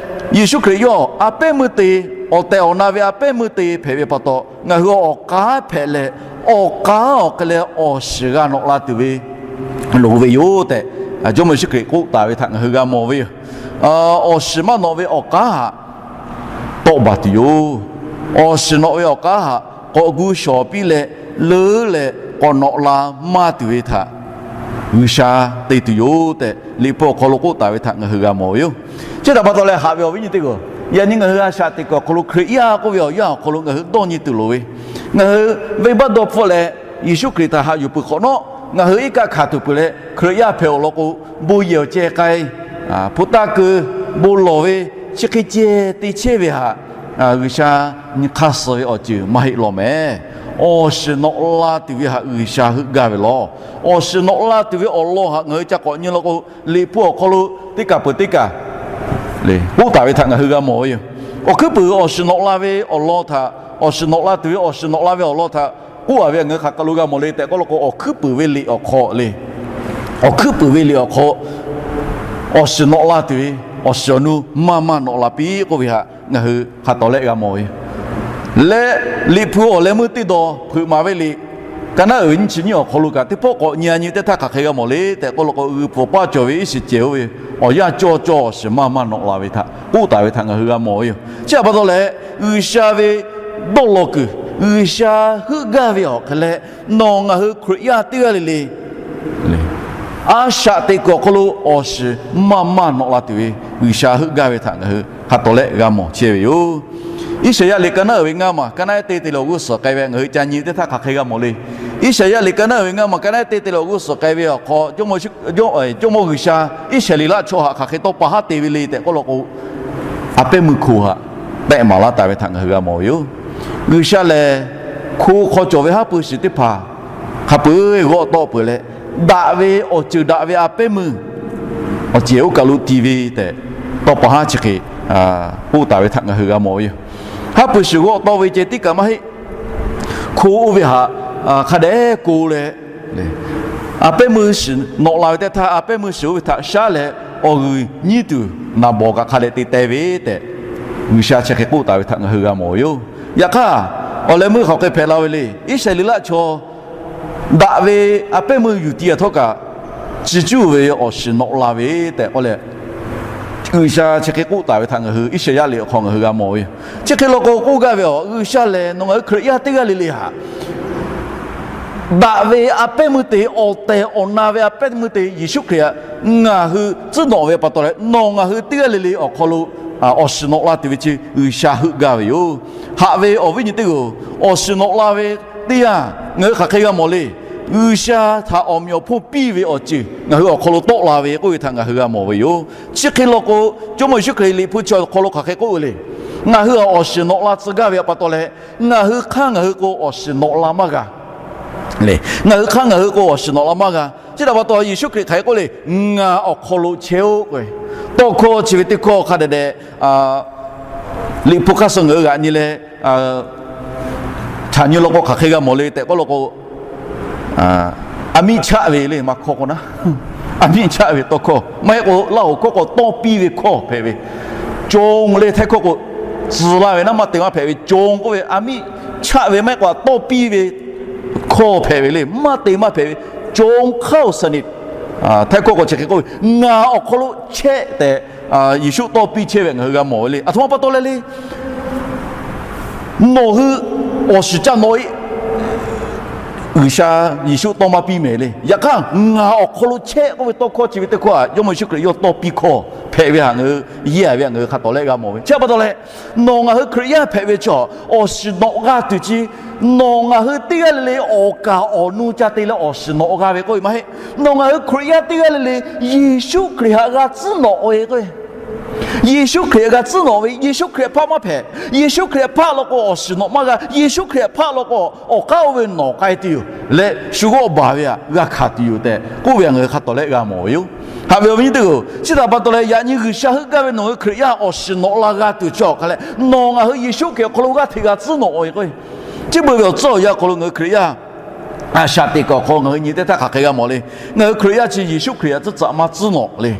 Yeˍsuˆ Hkriꞈ yawˇ a pehˉ meuˇ te, awˬ tehˬ awˬ na ve a pehˉ meuˇ te hpehꞈ ve pa taw, ngaˬ hui awˬ k'aˉ hpehꞈ leh, awˬ k'aˉ awˬ hk'e leh awˬ shiˍ g'a nawꞈ la tuˬ ve loˍ ve yoˬ tehꞈ Jawˇmawˇ Yeˍsuˆ Hkriꞈ k'oˆ taˍ ve htaꞈ ngaˬ hui g'a mawˬ ve yoˬ. Awˬ shiˍ maˇ nawꞈ ve awˬ k'aˉ htaꞈ tawˆ baˬ tuˬ yoˬ. Awˬ shiˍ nawꞈ ve awˬ k'aˉ htaꞈ k'awꞈ gu shawˍ piˇ leh, leuˉ leh k'awꞈ nawꞈ la maˇ tuˬ ve htaꞈ G'uiˬsha te tuˬ yoˬ tehꞈ Liꞈ hpu awˬ hk'aw lo k'oˆ taˍ ve htaꞈ ngaˬ hui g'a mawˬ ve yoˬ. Chi htaꞈ pa taw leh haꞈ ve awˬ viˉ nyi teˇ hpaˍ-oˬ, yaꞈ nyi ngaˬ hui a shaꞈ teꞈ kuiˬ awˬ hk'aw lo Hkriꞈ yaˇ k'oˆ ve awˬ yanˇ awˬ hk'aw lo ngaˬ hui dawˇ nyi tuˬ loˍ ve, ngaˬ hui venˇbaˆ dawˇ hpfuhˆ leh Yeˍsuˆ Hkriꞈ htaꞈ haꞈ yuˬ peuˬ hk'awꞈ nawˉ, ngaˬ hui iˉ kaˆ hkanˍ tuˬ peuˬ leh Hkriꞈ yaˇ hpehꞈ awˬ lawn k'o, bon yehˬ awˬ ceh k'ai, hpu taˇ keu, bon lawˬ ve, chi hk'e ceh te chehˇ ve htaꞈ G'uiˬsha nyi hk'aˇ suh ve awˬ ceuˬ maˇ heˆ law mehˍ. Awˬ shiˍ nawꞈ la tuˬ ve htaꞈ G'uiˬsha heuˆ gaˇ ve law. Awˬ shiˍ nawꞈ la tuˬ ve awˬ lawn htaꞈ ngaˬ hui ca k'awꞈ nyi law k'o, Liꞈ hpu awˬ hk'aw lo teˇ kaˬ peuˬ teˇ kaˬ k'oˆ taˍ ve htaꞈ ngaˬ hui g'a mawˬ ve yoˬ. Awˬ hkuiˉ puiˍ awˬ shiˍ nawꞈ la ve awˬ lawn htaꞈ, awˬ shiˍ nawꞈ la tuˬ ve awˬ shiˍ nawꞈ la ve awˬ lawn htaꞈ k'oˆ a ve htaꞈ ngaˬ hui hk'aˬ hk'e lo g'a mawˬ le tehꞈ k'oˆ law k'o, awˬ hkuiˉ puiˍ ve liꞈ awˬ hk'aw le, awˬ hkuiˉ puiˍ ve liꞈ awˬ hk'aw awˬ shiˍ nawꞈ la tuˬ ve awˬ shiˍ awˬ nu maˇ maˇ nawꞈ la piˇ k'oˆ ve htaꞈ ngaˬ hui hk'a tawˍ lehˆ g'a mawˬ ve yoˬ. Leh Liꞈ hpu awˬ leh meuˇ teˇ dawˬ hpeuꞈ maˍ ve liꞈ, ka naˉ uiˍ ve nyiˇ chi nyiˇ awˬ hk'aw lo kaꞈ teˇ pawˆ k'awꞈ nyi a nyi teˇ htaˇ hk'aˬ hk'e g'a mawˬ le tehꞈ k'oˆ law k'o, g'uiˬ pfuhˍ paˇ cawˬ ve iˉ shiˍ cehˬ oˇ ve awˬ yanˇ cawˇ cawˇ awˬ shiˍ maˇ maˇ nawꞈ la ve htaꞈ k'oˆ taˍ ve htaꞈ ngaˬ hui g'a mawˬ ve yoˬ. Chi htaꞈ pa taw leh, G'uiˬsha ve dawˇ law kuiˬ, G'uiˬsha heuˆ gaˇ ve awˬ hk'e leh, nawˬ ngaˬ hui Hkriꞈ yaˇ teˇ g'aˇ le le a shaꞈ teꞈ kuiˬ awˬ hk'aw lo awˬ shiˍ maˇ maˇ nawꞈ la tuˬ ve G'uiˬsha heuˆ gaˇ ve htaꞈ ngaˬ hui hk'a tawˍ lehˆ g'a mawˬ chehˇ ve yoˬ. Iˉsaˍyaˆ liꞈ ka naˉ uiˍ ve ngaˇ maˬ ka naˉ te te leh awˬ g'uˇ suhˍ k'ai ve ngaˬ hui ca nyi teˇ htaˇ hk'aˬ hk'e g'a mawˬ le. Iˉsaˍyaˆ liꞈ ka naˉ uiˍ ve ngaˇ maˬ ka naˉ te te leh awˬ g'uˇ suhˍ k'ai ve awˬ hk'aw, Jawˇmawˇ G'uiˬsha Iˉsaˍreˍlaˆ chaw htaꞈ hk'aˬ hk'e tawˇ pa haˉ te ve le tehꞈ k'oˆ law k'o, a pehˉ meuˇ hko htaꞈ tehˆ maˍ laˇ taˍ ve htaꞈ ngaˬ hui g'a mawˬ ve yoˬ. G'uiˬsha lehˬ, hko hk'aw cawˬ ve haˉ pui shiˍ teˇ hpaˍ hk'a peu-eˬ g'awˆ tawˆ peuˬ leh, daꞈ ve awˬ ceuˬ daꞈ ve a pehˉ meuˇ awˬ cehˬ oˇ kaˬ lo ti ve tehꞈ, tawˇ pa haˉ chi hk'e k'oˆ taˍ ve htaꞈ ngaˬ hui g'a mawˬ ve yoˬ. Haˉ pui shiˍ g'awˆ tawˆ ve ceh tiˉ kaꞈ maˇ heˆ. Hko oˇ ve htaꞈ hk'a dehꞈ ko leh, a pehˉ meuˇ shiˍ nawꞈ la ve teˇ htaˇ, a pehˉ meuˇ shiˍ oˇ ve htaꞈ shaˉ leh, awˬ g'uiˬ nyiˇ tuˬ naˍ bawˍ kaꞈ hk'a dehꞈ te teh ve tehꞈ, G'uiˬsha chi hk'e k'oˆ taˍ ve htaꞈ ngaˬ hui g'a mawˬ ve yoˬ. Yaꞈ hk'aˇ, awˬ leh meuˇ hk'aˬ hk'e hpehꞈ la ve le. Iˉsaˍreˍlaˆ chaw daꞈ ve a pehˉ meuˇ yuˬ ti a htawˇ kaꞈ, chi cuˇ ve awˬ shiˍ nawꞈ la ve tehꞈ k'oˆ leh, G'uiˬsha chi hk'e k'oˆ taˍ ve htaꞈ ngaˬ hui Iˉsaˍyaˆ liꞈ awˬ hk'aw ngaˬ hui g'a mawˬ ve yoˬ. Chi hk'e law k'o, k'oˆ gaˇ ve a, G'uiˬsha lehˬ nawˬ ngaˬ hui Hkriꞈ yaˇ teˇ g'aˇ le le htaꞈ daꞈ ve a pehˉ meuˇ te, awˬ tehˬ awˬ na ve a pehˉ meuˇ te Yeˍsuˆ Hkriꞈ htaꞈ ngaˬ hui tcuhˉ nawꞈ ve pa taw leh, nawˬ ngaˬ hui teˇ g'aˇ le le awˬ hk'aw lo awˬ shiˍ nawꞈ la tuˬ ve chi G'uiˬsha heuˆ gaˇ ve yoˬ. Haꞈ ve awˬ viˉ nyi teˇ g'aˇ, awˬ shiˍ nawꞈ la ve teˇ yanˇ ngaˬ hui hk'aˬ hk'e g'a mawˬ le. G'uiˬsha htaꞈ awˬ meꞈ awˬ hponˇ piˇ ve awˬ ceuˬ ngaˬ hui awˬ hk'aw lo tawˆ la ve k'oˆ ve htaꞈ ngaˬ hui g'a mawˬ ve yoˬ. Chi hk'e law k'o, Jawˇmawˇ Yeˍsuˆ Hkriꞈ Liꞈ hpu chi awˬ hk'aw lo hk'aˬ hk'e k'oˆ ve le. Ngaˬ hui htaꞈ awˬ shiˍ nawꞈ la tcuh gaˇ ve pa taw leh, ngaˬ hui hk'aˇ ngaˬ hui k'o awˬ shiˍ nawꞈ la maˇ g'a le. Ngaˬ hui hk'aˇ ngaˬ hui k'o awˬ shiˍ nawꞈ la maˇ g'a. Chi htaꞈ pa taw Yeˍsuˆ Hkriꞈ hk'aˬ hk'e k'oˆ le, Ngaˬ awˬ hk'aw lo chehˇ-oˆ k'o, tawˇ hkawˇ chi ve teˇ hkawˇ hk'a dehꞈ dehꞈ Liꞈ hpu hk'aˇ suh ngaˬ hui g'aꞈ nyi leh, chaꞈ nyi law k'o hk'aˬ hk'e g'a mawˬ le tehꞈ k'oˆ law k'o, a miˆ chaˆ ve le maˇ hkawˇ k'o naˉ, a miˆ chaˆ ve tawˇ hkawˇ maˇ heˆ k'o, Laˇ hoꞈ hkawˇ k'o tawˇ piˇ ve hkawˇ hpehꞈ ve, จง le htaiˇ hkawˇ k'o tcuh laˇ ve naˉ maˇ te maˇ hpehꞈ ve, จง k'oˆ ve a miˆ chaˆ ve maˇ heˆ k'o a tawˇ piˇ ve hkawˇ hpehꞈ ve le, maˇ te maˇ hpehꞈ ve, จงเข้าสถิต htaiˇ hkawˇ k'o chi hk'e k'oˆ ve, Ngaˬ awˬ hk'aw lo chehˇ tehꞈ Yeˍsuˆ tawˇ piˇ chehˇ ve ngaˬ hui g'a mawˬ ve le. Aˬ htoꞈ ma pa taw leh le, nawˬ hui awˬ shiˍ caˇ nawꞈ-e, G'uiˬsha Yeˍsuˆ tawˇ maˇ piˇ mehˍ le. Yaꞈ hk'aˇ ngaˬ awˬ hk'aw lo chehˇ k'oˆ ve tawˇ hkawˇ chi ve teˇ hkawˇ htaꞈ Jawˇmawˇ Yeˍsuˆ Hkriꞈ yawˇ tawˇ piˇ hkawˇ hpehꞈ ve htaꞈ ngaˬ hui yeˇ a ve htaꞈ ngaˬ hui hk'a tawˍ lehˆ g'a mawˬ ve. Chi htaꞈ pa taw leh, nawˬ ngaˬ hui Hkriꞈ yaˇ hpehꞈ ve chaw awˬ shiˍ nawꞈ g'a tuˬ chi, nawˬ ngaˬ hui teˇ g'aˇ le le awˬ kaˍ awˬ nu ca te leh awˬ shiˍ nawꞈ g'a ve k'oˆ ve maˇ heˆ. Nawˬ ngaˬ hui Hkriꞈ yaˇ teˇ g'aˇ le le Yeˍsuˆ Hkriꞈ htaꞈ g'a tcuhˉ nawꞈ ve k'o, Yeˍsuˆ Hkriꞈ g'a tcuhˉ nawꞈ ve, Yeˍsuˆ Hkriꞈ hpaˆ maˇ hpehꞈ. Yeˍsuˆ Hkriꞈ hpaˆ law k'o awˬ shiˍ nawꞈ maˇ g'a. Yeˍsuˆ Hkriꞈ hpaˆ law k'o awˬ k'aˉ oˇ ve nawˬ k'ai tuˬ yoˬ leh shu g'awˆ baˬ ve htaꞈ g'a hkanˍ tuˬ yoˬ tehꞈ k'oˆ ve htaꞈ ngaˬ hui hk'a tawˍ lehˆ g'a mawˬ ve yoˬ. Haꞈ ve awˬ viˉ nyi teˇ hpaˍ-oˬ, chi htaꞈ pa taw leh yaꞈ nyi G'uiˬsha heuˆ gaˇ ve nawˬ hui Hkriꞈ yaˇ awˬ shiˍ nawꞈ la g'a tuˬ chi awˬ hk'a leh, nawˬ ngaˬ hui Yeˍsuˆ Hkriꞈ awˬ hk'aw lo g'aˇ hteꞈ g'a tcuhˉ nawꞈ ve k'o, chi beuꞈ ve awˬ tcuhˉ awˬ yanˇ awˬ hk'aw lo ngaˬ hui Hkriꞈ yaˇ a shaꞈ teꞈ kuiˬ awˬ hk'aw ngaˬ hui nyi teˇ htaˇ hk'aˬ hk'e g'a mawˬ le. Ngaˬ hui Hkriꞈ yaˇ chi Yeˍsuˆ Hkriꞈ htaꞈ tcuhˉ tcuhꞈ maˇ tcuhˉ nawꞈ le.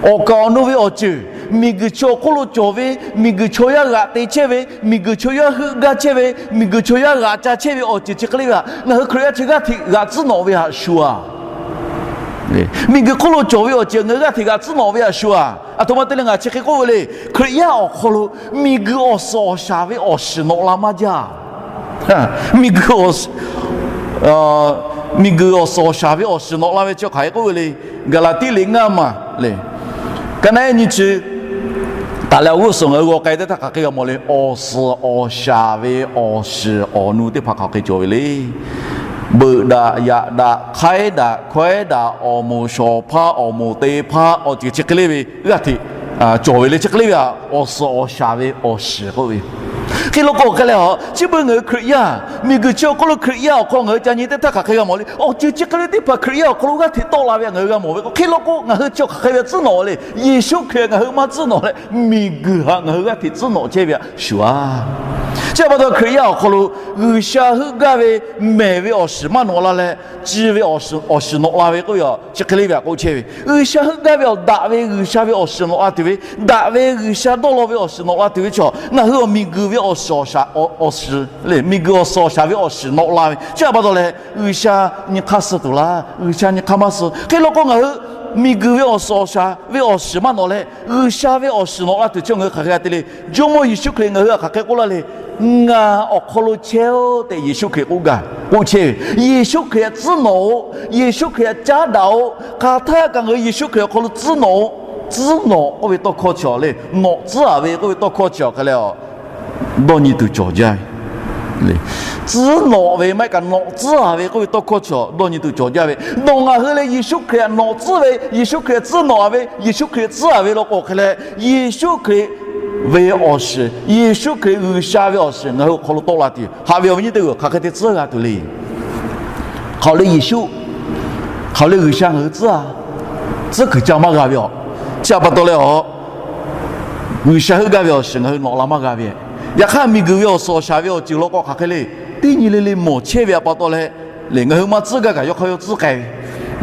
Awˬ kaˍ awˬ nu ve awˬ ceuˬ, miˬguiˬ chaw hk'oˆ lo cawˬ ve, miˬguiˬ chaw yaˇ g'aꞈ te chehˇ ve, miˬguiˬ chaw yaˇ heuˆ gaˇ chehˇ ve, miˬguiˬ chaw yaˇ g'aꞈ ca chehˇ ve awˬ ceuˬ chi hk'e le ve htaꞈ ngaˬ hui Hkriꞈ yaˇ chi g'aˇ hteꞈ g'aꞈ tcuhˉ nawꞈ ve htaꞈ shuˍ a Miˬguiˬ hk'oˆ lo cawˬ ve awˬ ceuˬ ngaˬ hui g'aˇ hteꞈ g'aꞈ tcuhˉ nawꞈ ve htaꞈ shuˍ a. Aˬ htoꞈ ma te leh ngaˬ chi hk'e k'oˆ ve le. Hkriꞈ yaˇ awˬ hk'aw lo miˬguiˬ awˬ suhˍ awˬ shaˍ ve awˬ shiˍ nawꞈ la maˇ jaˇ. Miˬguiˬ awˬ suhˍ, miˬguiˬ awˬ suhˍ awˬ shaˍ ve awˬ shiˍ nawꞈ la ve chi hk'aˬ hk'e k'oˆ ve le. Gaˍlaˍtiˆ liꞈ ngaˇ maˬ le, ka naˉ ehˉ nyi chi taˍ leh awˬ g'uˇ suhˍ ngaˬ hui g'aw k'ai teˇ htaˇ hk'aˬ hk'e g'a mawˬ le. Awˬ suhˍ awˬ shaˍ ve awˬ shiˍ awˬ nu teˇ hpaˍ hk'aˬ hk'e cawˬ ve le. Beuꞈ daꞈ, yaꞈ daꞈ, hk'aiˉ daꞈ, hkawehˉ daꞈ, awˬ moˍ shawˍ hpaˇ, awˬ moˍ te hpaˇ, awˬ ceuˬ chi hk'e le ve g'aˇ hteꞈ cawˬ ve le. Chi hk'e le ve htaꞈ awˬ suhˍ awˬ shaˍ ve awˬ shiˍ k'oˆ ve Hk'e law k'o hk'e leh a, chi beuꞈ ngaˬ hui Hkriꞈ yaˇ, miˬguiˬ chi awˬ hk'aw lo Hkriꞈ yaˇ awˬ hk'aw ngaˬ hui ca nyi teˇ htaˇ hk'aˬ hk'e g'a mawˬ le. Awˬ ceuˬ chi hk'e le teˇ hpaˍ Hkriꞈ yaˇ awˬ hk'aw lo g'aˇ hteꞈ tawˆ la ve htaꞈ ngaˬ hui g'a mawˬ ve k'o, hk'e law k'o ngaˬ hui chi awˬ hk'aˬ hk'e ve tcuhˉ nawꞈ le. Yeˍsuˆ Hkriꞈ ngaˬ hui maˇ tcuhˉ nawꞈ leh, miˬguiˬ htaꞈ ngaˬ hui g'aˇ hteꞈ tcuhˉ nawꞈ chehˇ ve htaꞈ shuˍ a. Chi pa taw Hkriꞈ yaˇ awˬ hk'aw lo G'uiˬsha heuˆ gaˇ ve mehˬ ve awˬ shiˍ maˇ nawꞈ la leh, ci ve awˬ shiˍ nawꞈ la ve k'oˆ ve, chi hk'e le ve htaꞈ k'oˆ chehˇ ve. G'uiˬsha heuˆ gaˇ ve awˬ daꞈ ve G'uiˬsha ve awˬ shiˍ nawꞈ la tuˬ ve, daꞈ ve G'uiˬsha dawˇ law ve awˬ shiˍ nawꞈ la tuˬ ve chaw, ngaˬ hui awˬ miˬguiˬ ve awˬ shiˍ awˬ shaˍ, awˬ shiˍ le, miˬguiˬ awˬ shiˍ awˬ shaˍ ve awˬ shiˍ nawꞈ la ve chi pa taw leh, G'uiˬsha nyi hk'aˇ suh tuˬ laˇ, G'uiˬsha nyi hk'aˇ maˇ suh. Hk'e law k'o ngaˬ hui miˬguiˬ ve awˬ shiˍ awˬ shaˍ ve awˬ shiˍ maˇ nawꞈ leh, G'uiˬsha ve awˬ shiˍ nawꞈ la tuˬ chi ngaˬ hui hk'aˬ hk'e g'a te le. Jawˇmawˇ Yeˍsuˆ Hkriꞈ ngaˬ hui htaꞈ hk'aˬ hk'e k'oˆ laˇ le. Ngaˬ awˬ hk'aw lo chehˇ-oˆ tehꞈ Yeˍsuˆ Hkriꞈ k'oˆ gaˇ k'oˆ chehˇ ve. Yeˍsuˆ Hkriꞈ htaꞈ tcuhˉ nawꞈ-oꞈ. Yeˍsuˆ Hkriꞈ htaꞈ caˉ daꞈ-oꞈ. Hk'aˬ htaˇ kaꞈ ngaˬ hui Yeˍsuˆ Hkriꞈ awˬ hk'aw lo tcuhˉ nawꞈ-oꞈ. Tcuhˉ nawꞈ k'oˆ ve tawˇ hkawˇ chi le, nawꞈ tcuhˉ-a ve k'oˆ ve tawˇ hkawˇ chi awˬ hk'e leh a, dawˇ nyi tuˬ cawˬ jaˇ ve. Tcuhˉ nawꞈ ve maˇ heˆ kaꞈ nawꞈ tcuhˉ-a ve k'oˆ ve tawˇ hkawˇ chi dawˇ nyi tuˬ cawˬ jaˇ ve. Nawˬ ngaˬ hui leh Yeˍsuˆ Hkriꞈ htaꞈ nawꞈ tcuhˉ ve, Yeˍsuˆ Hkriꞈ tcuhˉ nawꞈ-a ve, Yeˍsuˆ Hkriꞈ tcuhˉ-a ve law k'o hk'e leh, Yeˍsuˆ Hkriꞈ ve awˬ shiˍ, Yeˍsuˆ Hkriꞈ G'uiˬsha ve awˬ shiˍ ngaˬ hui awˬ hk'aw lo tawˆ la tuˬ, haꞈ ve awˬ viˉ nyi teˇ g'aˇ hk'aˬ hk'e te tcuhˉ g'a tuˬ le. Hk'aˬ lehˬ Yeˍsuˆ, hk'aˬ lehˬ G'uiˬsha ngaˬ hui tcuhˉ-a, tcuhˉ kuiˬ ca maˇ g'a ve a. Chi pa taw leh a, G'uiˬsha heuˆ gaˇ ve awˬ shiˍ ngaˬ hui nawꞈ la maˇ g'a ve. Yaꞈ hk'aˇ miˬguiˬ ve awˬ shiˍ awˬ shaˍ ve awˬ ceuˬ law k'o hk'aˬ hk'e le, teˇ nyi le le mawˬ chehˇ ve a pa taw leh, lehˬ ngaˬ hui maˇ tcuhˉ gaˇ kaꞈ yawˇ hk'aˇ yawˇ tcuhˉ k'ai ve.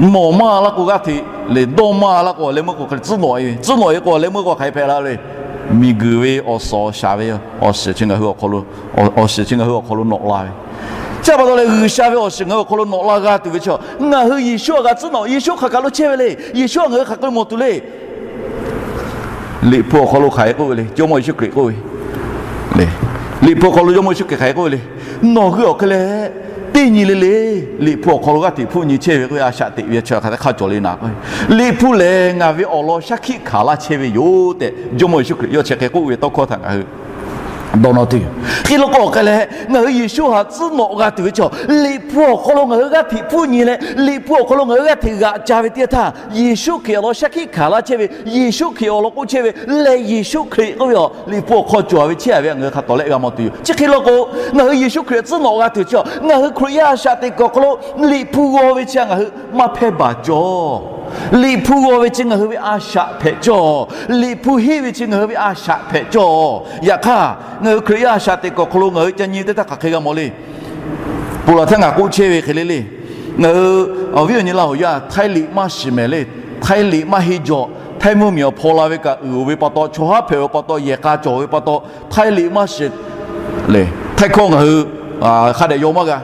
Nawˬ maˇ laˇ k'o g'aˇ hteꞈ lehˬ, dawˇ maˇ laˇ k'o awˬ leh meuˇ k'o hk'aˬ hk'e tcuhˉ nawꞈ-e ve, tcuhˉ nawꞈ-e k'o awˬ leh meuˇ k'o hk'aˬ hk'e hpehꞈ la le. Miˬguiˬ ve awˬ shiˍ awˬ shaˍ ve awˬ shiˍ chi ngaˬ hui awˬ hk'aw lo, awˬ shiˍ chi ngaˬ hui awˬ hk'aw lo nawꞈ la ve. Chi pa taw leh G'uiˬsha ve awˬ shiˍ ngaˬ hui awˬ hk'aw lo nawꞈ la g'a tuˬ ve chaw, ngaˬ hui Yeˍsuˆ htaꞈ g'a tcuhˉ nawꞈ, Yeˍsuˆ hk'aˬ kaꞈ lo chehˇ ve le, Yeˍsuˆ htaꞈ ngaˬ hui hk'aˬ hk'e mawˬ tuˬ le. Liꞈ hpu awˬ hk'aw lo hk'aˬ hk'e k'oˆ ve le, Jawˇmawˇ Yeˍsuˆ Hkriꞈ k'oˆ ve le. Liꞈ hpu awˬ hk'aw lo Jawˇmawˇ Yeˍsuˆ Hkriꞈ hk'aˬ hk'e k'oˆ ve le. Nawˬ hui awˬ hk'e leh teˇ nyi le le Liꞈ hpu awˬ hk'aw lo g'aˇ hteꞈ hpfuhˆ nyi chehˇ ve k'oˆ ve a shaꞈ teꞈ ve chi hk'aˬ hk'e hk'a cawˬ le naˍ k'o, Liꞈ hpu lehˬ ngaˬ ve awˬ lawn shaˉ hkiˆ hkanˍ laˇ chehˇ ve yoˬ tehꞈ Jawˇmawˇ Yeˍsuˆ Hkriꞈ yawˇ chi hk'e k'oˆ ve tawˇ hkawˇ htaꞈ ngaˬ hui dawˇ nawˇ tuˬ yoˬ. Hk'e law k'o awˬ hk'e leh ngaˬ hui Yeˍsuˆ htaꞈ tcuhˉ nawꞈ g'a tuˬ ve chaw, Liꞈ hpu awˬ hk'aw lo ngaˬ hui g'aˇ hteꞈ hpfuhˆ nyi leh Liꞈ hpu awˬ hk'aw lo ngaˬ hui g'aˇ hteꞈ g'aꞈ ca ve teˇ yanˇ htaˇ, Yeˍsuˆ Hkriꞈ awˬ lawn shaˉ hkiˆ hkanˍ laˇ chehˇ ve, Yeˍsuˆ Hkriꞈ awˬ lawn k'oˆ chehˇ ve leh Yeˍsuˆ Hkriꞈ k'oˆ ve a, Liꞈ hpu awˬ hk'aw cawˬ ve chehˇ ve ngaˬ hui hk'a tawˍ leh g'a mawˬ tuˬ yoˬ. Chi hk'e law k'o, ngaˬ hui Yeˍsuˆ Hkriꞈ tcuhˉ nawꞈ g'a tuˬ chi, ngaˬ hui Hkriꞈ yaˇ a shaꞈ teꞈ kuiˬ awˬ hk'aw lo Liꞈ hpu g'aw ve chi ngaˬ hui maˇ hpehˇ baˬ cawˬ. Liꞈ hpu g'aw ve chi ngaˬ hui ve a shaꞈ hpehꞈ cawˬ. Liꞈ hpu henˇ ve chi ngaˬ hui ve a shaꞈ hpehꞈ cawˬ. Yaꞈ hk'aˇ, ngaˬ hui Hkriꞈ yaˇ a shaꞈ teꞈ kuiˬ awˬ hk'aw lo ngaˬ hui ca nyi teˇ htaˇ hk'aˬ hk'e g'a mawˬ le. Ponˬ laˬ htaˇ ngaˬ k'oˆ chehˇ ve hk'e le le. Ngaˬ hui awˬ viˉ awˬ nyi Laˇ huˍ yaˇ Htaiˇ liꞈ maˇ shiˍ mehˍ le. Htaiˇ liꞈ maˇ henˇ jaw. Htaiˇ mvuhˇmiˬ awˬ hpaw la ve kaꞈ uiˍ-oˬ ve pa taw, chaw haˉ hpehꞈ ve pa taw, yehˬ k'a cawˬ ve pa taw, Htaiˇ liꞈ maˇ shiˍ le. Htaiˇ hkawˇ ngaˬ hui hk'a dehꞈ yaw maˇ g'a.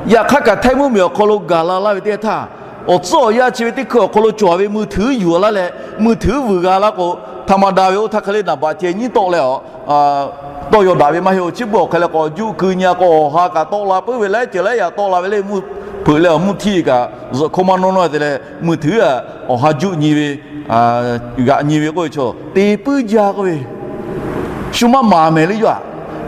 Yaꞈ hk'aˇ kaꞈ Htaiˇ mvuhˇmiˬ awˬ hk'aw lo gaˬ la laˇ ve teˇ htaˇ, awˬ tcuhˉ awˬ yanˇ chi ve teˇ hkui awˬ hk'aw lo cawˬ ve mui htuiˉ yuˬ laˇ leh, mui htuiˉ vuiˬ g'a laˇ k'o, htaꞈ ma da ve oˇ htaˇ hk'e le naˍ baꞈ ceh nyiˉ tawˆ leh a, tawˇ yaw daꞈ ve maˇ heˆ-oˬ. Chi beuꞈ awˬ hk'e leh k'awꞈ juˆ keu nyi-a k'o, awˬ ha kaꞈ tawˆ la puiˉ ve leh ceuˬ leh yaꞈ tawˆ la ve le, mui hpeuꞈ leh awˬ mvuhˇ htiˇ kaꞈ zuhꞈ hkawˇ maˇ nawˇ nawˇ te leh mui htuiˉ-a, awˬ ha juˆ nyi ve, g'aꞈ nyi ve k'oˆ ve chaw te puiˉ jaˇ k'oˆ ve, shu maˇ maˍ mehˍ le yaˇ.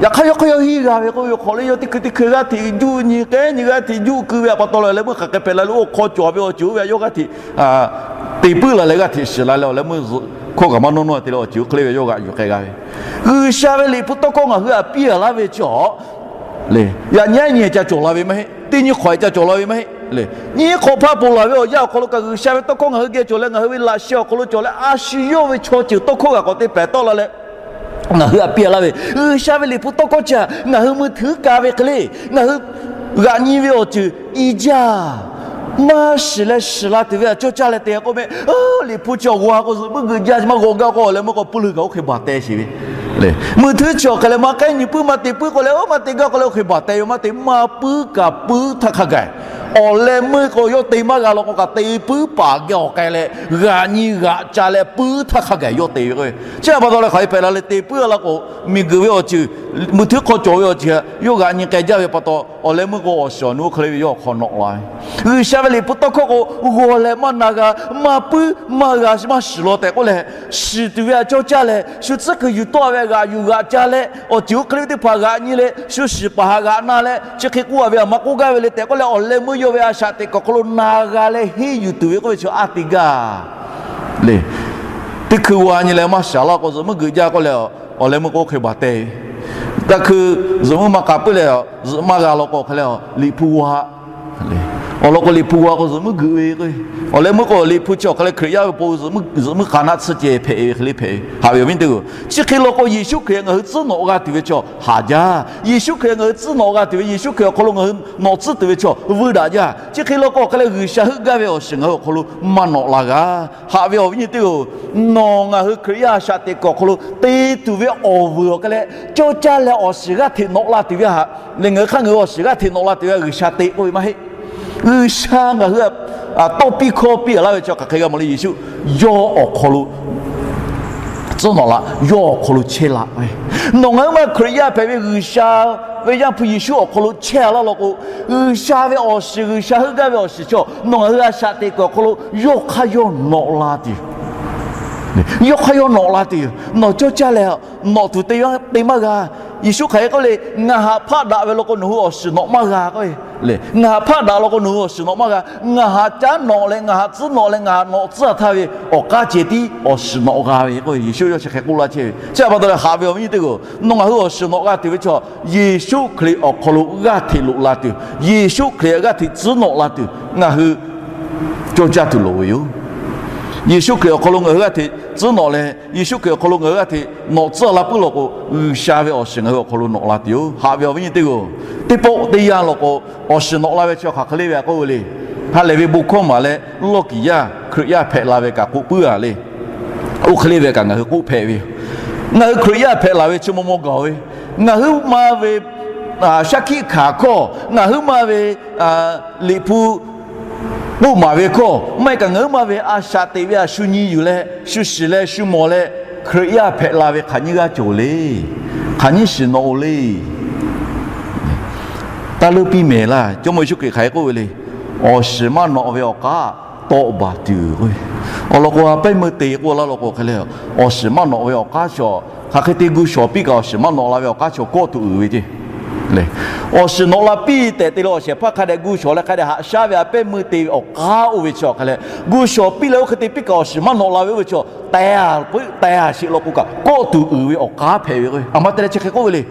Yaꞈ hk'aˇ yawˇ hk'aˇ yawˇ hiˇ g'a ve k'oˆ ve, hk'awꞈ leh yawˇ teˇ hkui teˇ hkui g'aˇ hteꞈ juˆ nyi k'ehˉ nyi g'aˇ hteꞈ juˆ keu ve a pa taw leh awˬ leh meuˇ hk'aˬ hk'e hpehꞈ la le, oˇ hk'aw cawˬ ve awˬ ceuˬ oˇ ve a yawˇ g'aˇ hteꞈ te puiˉ la leh g'aˇ hteꞈ shiˍ la leh awˬ leh meuˇ zuhꞈ hkawˇ kaꞈ maˇ nawˇ nawˇ te leh awˬ ceuˬ oˇ hk'e le ve yawˇ g'aꞈ yuˬ k'ai g'a ve. G'uiˬsha ve Liꞈ hpu tawˇ hkawˇ ngaˬ hui htaꞈ piˇ laˇ ve chaw le, yaꞈ nyi a nyi ca cawˬ la ve maˇ heˆ. Teˇ nyi hk'awꞈ ca cawˬ la ve maˇ heˆ le. Nyiˇ hk'awꞈ hpaˇ ponˬ laˬ ve awˬ yanˇ awˬ hk'aw lo kaꞈ G'uiˬsha ve tawˇ hkawˇ ngaˬ hui geh cawˬ leh ngaˬ hui ve laꞈ sheh awˬ hk'aw lo cawˬ leh a shu yawˇ ve chaw ceuˬ tawˇ hkawˇ g'aꞈ k'awꞈ te pehˍ tawˆ la leh ngaˬ hui htaꞈ piˇ laˇ ve. G'uiˬsha ve Liꞈ hpu tawˇ hkawˇ chi htaꞈ ngaˬ hui mui htuiˉ ka ve hk'e le, ngaˬ hui g'aꞈ nyi ve awˬ ceuˬ i jaˇ. Maˇ shiˍ leh shiˍ la tuˬ ve htaꞈ cawˇ caˇ leh te k'oˆ meh, Liꞈ hpu chi awˬ g'aw ha k'o zuhꞈ puiˉ geuꞈ jaˇ maˇ g'aw gaˇ k'o awˬ leh meuˇ k'o puiˉ leuˬ kaꞈ oˇ hk'e baˬ teh sheˍ ve le. Mui htuiˉ chi awˬ hk'e leh maˇ k'ehˉ nyi puiˉ maˇ te puiˉ k'o leh oˇ maˇ te gaˇ k'o leh oˇ hk'e baˬ teh ve maˇ te maˇ puiˉ kaꞈ puiˉ htaˇ hk'a gaˬ awˬ leh meuˇ k'o yawˇ te maˇ g'a law k'o kaꞈ te puiˉ paˍ geh awˬ k'ai leh g'aꞈ nyi g'aꞈ ca leh puiˉ htaˇ hk'a gaˬ yawˇ te ve k'o. Chi pa taw leh hk'aˬ hk'e hpehꞈ la le te puiˉ la k'o, miˬguiˬ ve awˬ ceuˬ mui htuiˉ hk'aw cawˬ ve awˬ ceuˬ htaꞈ yawˇ g'aꞈ nyi k'ai jaˇ ve pa taw, awˬ leh meuˇ k'o awˬ shiˍ awˬ nu oˇ hk'e le ve yawˇ awˬ hk'aw nawꞈ la ve. G'uiˬsha ve Liꞈ hpu tawˇ hkawˇ k'o g'aw leh maˇ na g'a, maˇ puiˉ maˇ g'a maˇ shiˍ law tehꞈ k'oˆ leh, shiˍ tuˬ ve htaꞈ cawˇ caˇ leh shu tcuhˉ kuiˬ yuˬ tawˆ ve htaꞈ g'aꞈ yuˬ g'aꞈ ca leh awˬ ceuˬ oˇ hk'e le ve teˇ hpaˍ g'aꞈ nyi leh shu shiˍ paˍ htaꞈ g'aꞈ na leh chi hk'e k'oˆ a ve htaꞈ maˇ k'oˆ gaˇ ve le tehꞈ k'oˆ leh awˬ leh meuˇ yawˇ ve a shaꞈ teꞈ kuiˬ awˬ hk'aw lo na g'a leh henˇ yuˬ tuˬ ve k'oˆ ve chi a te gaˇ le. Teˇ hkui g'aw nyi leh maˇ shaˍ laˇ k'o zuhꞈ meuˇ geuꞈ jaˇ k'oˆ leh awˬ leh meuˇ k'o oˇ hk'e baˬ teh ve G'a hkui zuhꞈ mvuhˇ maˇ k'a puiˉ leh, zuhꞈ maˇ g'a law k'o hk'aˬ leh, Liꞈ hpu g'a. Awˬ lawn k'o Liꞈ hpu g'a k'o zuhꞈ mvuhˇ geuꞈ ve k'o, awˬ leh meuˇ k'o Liꞈ hpu chi awˬ hk'aˬ leh Hkriꞈ yaˇ ve awˬ pon zuhꞈ mvuhˇ hk'aˬ naˆ tsuhˇ ceh hpehꞈ ve hk'e le hpehꞈ ve. Haꞈ ve awˬ viˉ nyi teˇ-oˬ, chi hk'e law k'o Yeˍsuˆ Hkriꞈ ngaˬ hui tcuhˉ nawꞈ g'a tuˬ ve chaw haˍ jaˇ. Yeˍsuˆ Hkriꞈ ngaˬ hui tcuhˉ nawꞈ g'a tuˬ ve, Yeˍsuˆ Hkriꞈ awˬ hk'aw lo ngaˬ hui nawꞈ tcuhˉ tuˬ ve chaw vuiˇ daꞈ jaˇ. Chi hk'e law k'o awˬ hk'aˬ leh G'uiˬsha heuˆ gaˇ ve awˬ shiˍ ngaˬ hui awˬ hk'aw lo maˇ nawꞈ la g'a. Haꞈ ve awˬ viˉ nyi teˇ-oˬ, nawˬ ngaˬ hui Hkriꞈ yaˇ a shaꞈ teꞈ kuiˬ awˬ hk'aw lo te tuˬ ve awˬ vuiˬ awˬ hk'aˬ leh cawˇ caˇ leh awˬ shiˍ g'aˇ hteꞈ nawꞈ la tuˬ ve haꞈ leh ngaˬ hui hk'aˇ ngaˬ hui awˬ shiˍ g'aˇ hteꞈ nawꞈ la tuˬ ve G'uiˬsha te k'oˆ ve maˇ heˆ. G'uiˬsha ngaˬ hui tawˇ piˇ hkawˇ piˇ laˇ ve chi hk'aˬ hk'e g'a mawˬ le. Yeˍsuˆ yawˇ awˬ hk'aw lo tcuhˉ nawꞈ la, yawˇ awˬ hk'aw lo chehˇ la ve. Nawˬ ngaˬ hui ma Hkriꞈ yaˇ hpehꞈ ve G'uiˬsha ve Yaˇ hpu Yeˍsuˆ awˬ hk'aw lo chehˇ laˇ law k'o, G'uiˬsha ve awˬ shiˍ, G'uiˬsha heuˆ gaˇ ve awˬ shiˍ chaw nawˬ ngaˬ hui a shaꞈ teꞈ kuiˬ awˬ hk'aw lo yawˇ hk'aˇ yawˇ nawꞈ la tuˬ yoˬ. Yawˇ hk'aˇ yawˇ nawꞈ la tuˬ yoˬ. Nawˬ cawˇ caˇ leh nawꞈ tuˬ te maˇ g'a. Yeˍsuˆ hk'aˬ hk'e k'oˆ le, Ngaˬ haꞈ hpaˆ daꞈ ve law k'o nawˬ hui awˬ shiˍ nawꞈ maˇ g'a k'o, ngaˬ haꞈ hpaˆ daꞈ law k'o nawˬ hui awˬ shiˍ nawꞈ maˇ g'a. Ngaˬ haꞈ caˉ nawꞈ leh ngaˬ haꞈ tcuhˉ nawꞈ leh ngaˬ haꞈ nawꞈ tcuhˉ htaˇ ve awˬ k'aˉ ceh tiˉ awˬ shiˍ nawꞈ g'a ve k'o, Yeˍsuˆ yawˇ chi hk'e k'oˆ laˇ chehˇ ve. Chi htaꞈ pa taw leh haꞈ ve awˬ viˉ nyi teˇ-oˬ, nawˬ ngaˬ hui awˬ shiˍ nawꞈ g'a tuˬ ve chaw Yeˍsuˆ Hkriꞈ awˬ hk'aw lo g'aˇ hteꞈ loꞈ la tuˬ, Yeˍsuˆ Hkriꞈ g'aˇ hteꞈ tcuhˉ nawꞈ la tuˬ ngaˬ hui cawˇ caˇ tuˬ loˍ ve yoˬ. Yeˍsuˆ Hkriꞈ awˬ hk'aw lo ngaˬ hui g'aˇ hteꞈ tcuhˉ nawꞈ leh Yeˍsuˆ Hkriꞈ awˬ hk'aw lo ngaˬ hui g'aˇ hteꞈ nawꞈ tcuhˉ la puiˉ law k'o, G'uiˬsha ve awˬ shiˍ ngaˬ hui awˬ hk'aw lo nawꞈ la tuˬ yoˬ. Haꞈ ve awˬ viˉ nyi teˇ-oˬ, teˇ pawˆ teˇ yanˇ law k'o awˬ shiˍ nawꞈ la ve chi hk'aˬ hk'e le ve k'oˆ ve le. Ha lehˬ ve bon hkawˇ maˍ leh lawˇ kiˍ yaˇ Hkriꞈ yaˇ hpehꞈ la ve kaꞈ k'oˆ puiˉ-a le. Oˇ hk'e le ve kaꞈ ngaˬ hui k'oˆ hpehꞈ ve yoˬ. Ngaˬ hui Hkriꞈ yaˇ hpehꞈ la ve chi maw maw gaˬ ve, ngaˬ huiˉ ma ve shaˉ hkiˆ hkanˍ hkawˇ, ngaˬ huiˉ ma ve Liꞈ hpu k'oˆ maˍ ve hkawˇ maˇ heˆ kaꞈ ngaˬ huiˉ ma ve a shaꞈ teꞈ ve htaꞈ shu nyi yuˬ leh shu shiˍ leh shu mawˬ leh Hkriꞈ yaˇ hpehꞈ la ve hk'aˬ nyiˇ g'aˇ cawˬ le. Hk'aˬ nyiˇ shiˍ nawꞈ-o le. Taˇ leuˉ piˇ mehˍ laˇ. Jawˇmawˇ Yeˍsuˆ Hkriꞈ hk'aˬ hk'e k'oˆ ve le. Awˬ shiˍ maˇ nawꞈ ve awˬ k'aˉ tawˆ baˬ tuˬ yoˬ. Awˬ lawn k'o, a pehˉ meuˇ te k'oˆ laˇ law k'o hk'e le, awˬ shiˍ maˇ nawꞈ ve awˬ k'aˉ chaw, hk'aˬ hk'e te gu shawˍ piˇ kaꞈ awˬ shiˍ maˇ nawꞈ la ve awˬ k'aˉ chaw kawˆ tuˬ uiˍ ve ceˇ. Awˬ shiˍ nawꞈ la piˇ tehꞈ te leh awˬ shehˍ hpaˇ hk'a dehꞈ gu shawˍ leh hk'a dehꞈ haꞈ shaˉ ve a pehˉ meuˇ te ve awˬ k'aˉ oˇ ve chi awˬ hk'a leh, gu shawˍ piˇ leh oˇ hk'e te piˇ kaꞈ awˬ shiˍ maˇ nawꞈ la ve oˇ ve chaw, teh a peuˆ teh a sheˍ law k'o kaꞈ kawˆ tuˬ uiˍ ve awˬ k'aˉ hpehꞈ ve k'o, a ma te leh chi hk'e k'oˆ ve le.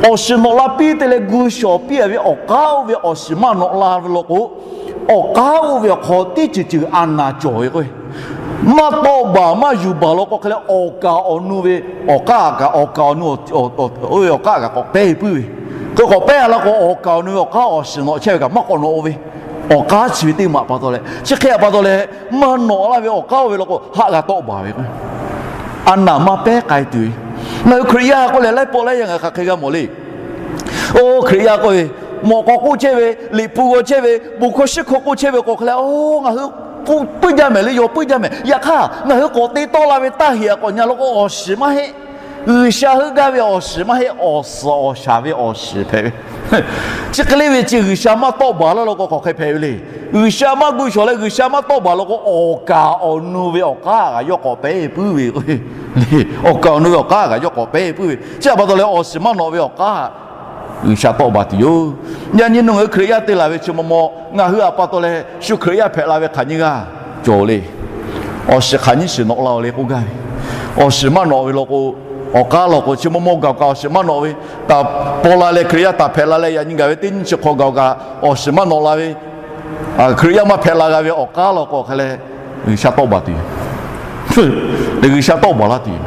Awˬ shiˍ nawꞈ la piˇ te leh gu shawˍ piˇ a ve awˬ k'aˉ oˇ ve awˬ shiˍ maˇ nawꞈ la ve law k'o, awˬ k'aˉ oˇ ve awˬ hk'aw teˇ ceuˬ ceuˬ a naˍ cawˬ ve k'o, maˇ tawˆ baˬ maˇ yuˬ baˬ law k'o hk'e leh awˬ kaˍ awˬ nu ve awˬ k'aˉ kaꞈ, awˬ kaˍ awˬ nu oˇ ve awˬ k'aˉ kaꞈ k'awꞈ pehˇ puiˉ ve. Hk'e k'awꞈ pehˇ a law k'o awˬ kaˍ awˬ nu ve awˬ k'aˉ awˬ shiˍ nawꞈ chehˇ ve kaꞈ maˇ k'awꞈ nawꞈ-o ve. Awˬ k'aˉ chi ve teˇ maꞈ pa taw leh, chi hk'e a pa taw leh, maˇ nawꞈ laˇ ve awˬ k'aˉ oˇ ve law k'o haˆ g'a tawˆ baˬ ve k'o, a naˍ maˇ pehˉ k'ai tuˬ ve. Ngaˬ hui Hkriꞈ yaˇ k'oˆ leh laiˉ pawˆ laiˉ yanˇ ngaˬ hui hk'aˬ hk'e g'a mawˬ le. Oˇ Hkriꞈ yaˇ k'oˆ ve, mawꞈ k'aw k'oˆ chehˇ ve, Liꞈ hpu g'aw chehˇ ve, bon hkawˇ shiˉ hkawˇ k'oˆ chehˇ ve k'o hk'e leh, oˇ ngaˬ hui puiˉ jaˇ mehˍ le, yaw puiˉ jaˇ mehˍ. Yaꞈ hk'aˇ ngaˬ hui k'awꞈ te tawˆ la ve taˇ heꞈ a k'awꞈ nyi law k'o awˬ shiˍ maˇ heˆ. G'uiˬsha heuˆ gaˇ ve awˬ shiˍ maˇ heˆ, awˬ suhˍ awˬ shaˍ ve awˬ shiˍ hpehꞈ ve. Chi hk'e le ve chi G'uiˬsha maˇ tawˆ baˬ laˇ law k'o hk'aˬ hk'e hpehꞈ ve le. G'uiˬsha maˇ gu shawˍ leh G'uiˬsha maˇ tawˆ baˬ law k'o awˬ kaˍ awˬ nu ve awˬ k'aˉ kaꞈ yawˇ k'awꞈ pehˇ puiˉ ve k'o, awˬ kaˍ awˬ nu ve awˬ k'aˉ kaꞈ yawˇ k'awꞈ pehˇ puiˉ ve. Chi a pa taw leh awˬ shiˍ maˇ nawꞈ ve awˬ k'aˉ G'uiˬsha tawˆ baˬ tuˬ yoˬ. Yaꞈ nyi nawˬ ngaˬ hui Hkriꞈ yaˇ te laˬ ve chi maw maw ngaˬ hui a pa taw leh shu Hkriꞈ yaˇ hpehꞈ la ve hk'aˬ nyiˇ g'aˇ cawˬ le. Awˬ shiˍ hk'aˬ nyiˇ shiˍ nawꞈ la-o le k'oˆ gaˇ ve. Awˬ shiˍ maˇ nawꞈ ve law k'o, awˬ k'aˉ law k'o chi maw maw gaˬ kaꞈ awˬ shiˍ maˇ nawꞈ ve, taꞈ paw la leh Hkriꞈ yaˇ taˍ hpehꞈ la leh yaꞈ nyi gaˬ ve teˇ nyiˇ chi hk'aw gaˬ kaꞈ awˬ shiˍ maˇ nawꞈ la ve, Hkriꞈ yaˇ maˇ hpehꞈ la g'a ve awˬ k'aˉ law k'o hk'e leh G'uiˬsha tawˆ baˬ tuˬ yoˬ. G'uiˬsha tawˆ baˬ laˇ tuˬ yoˬ.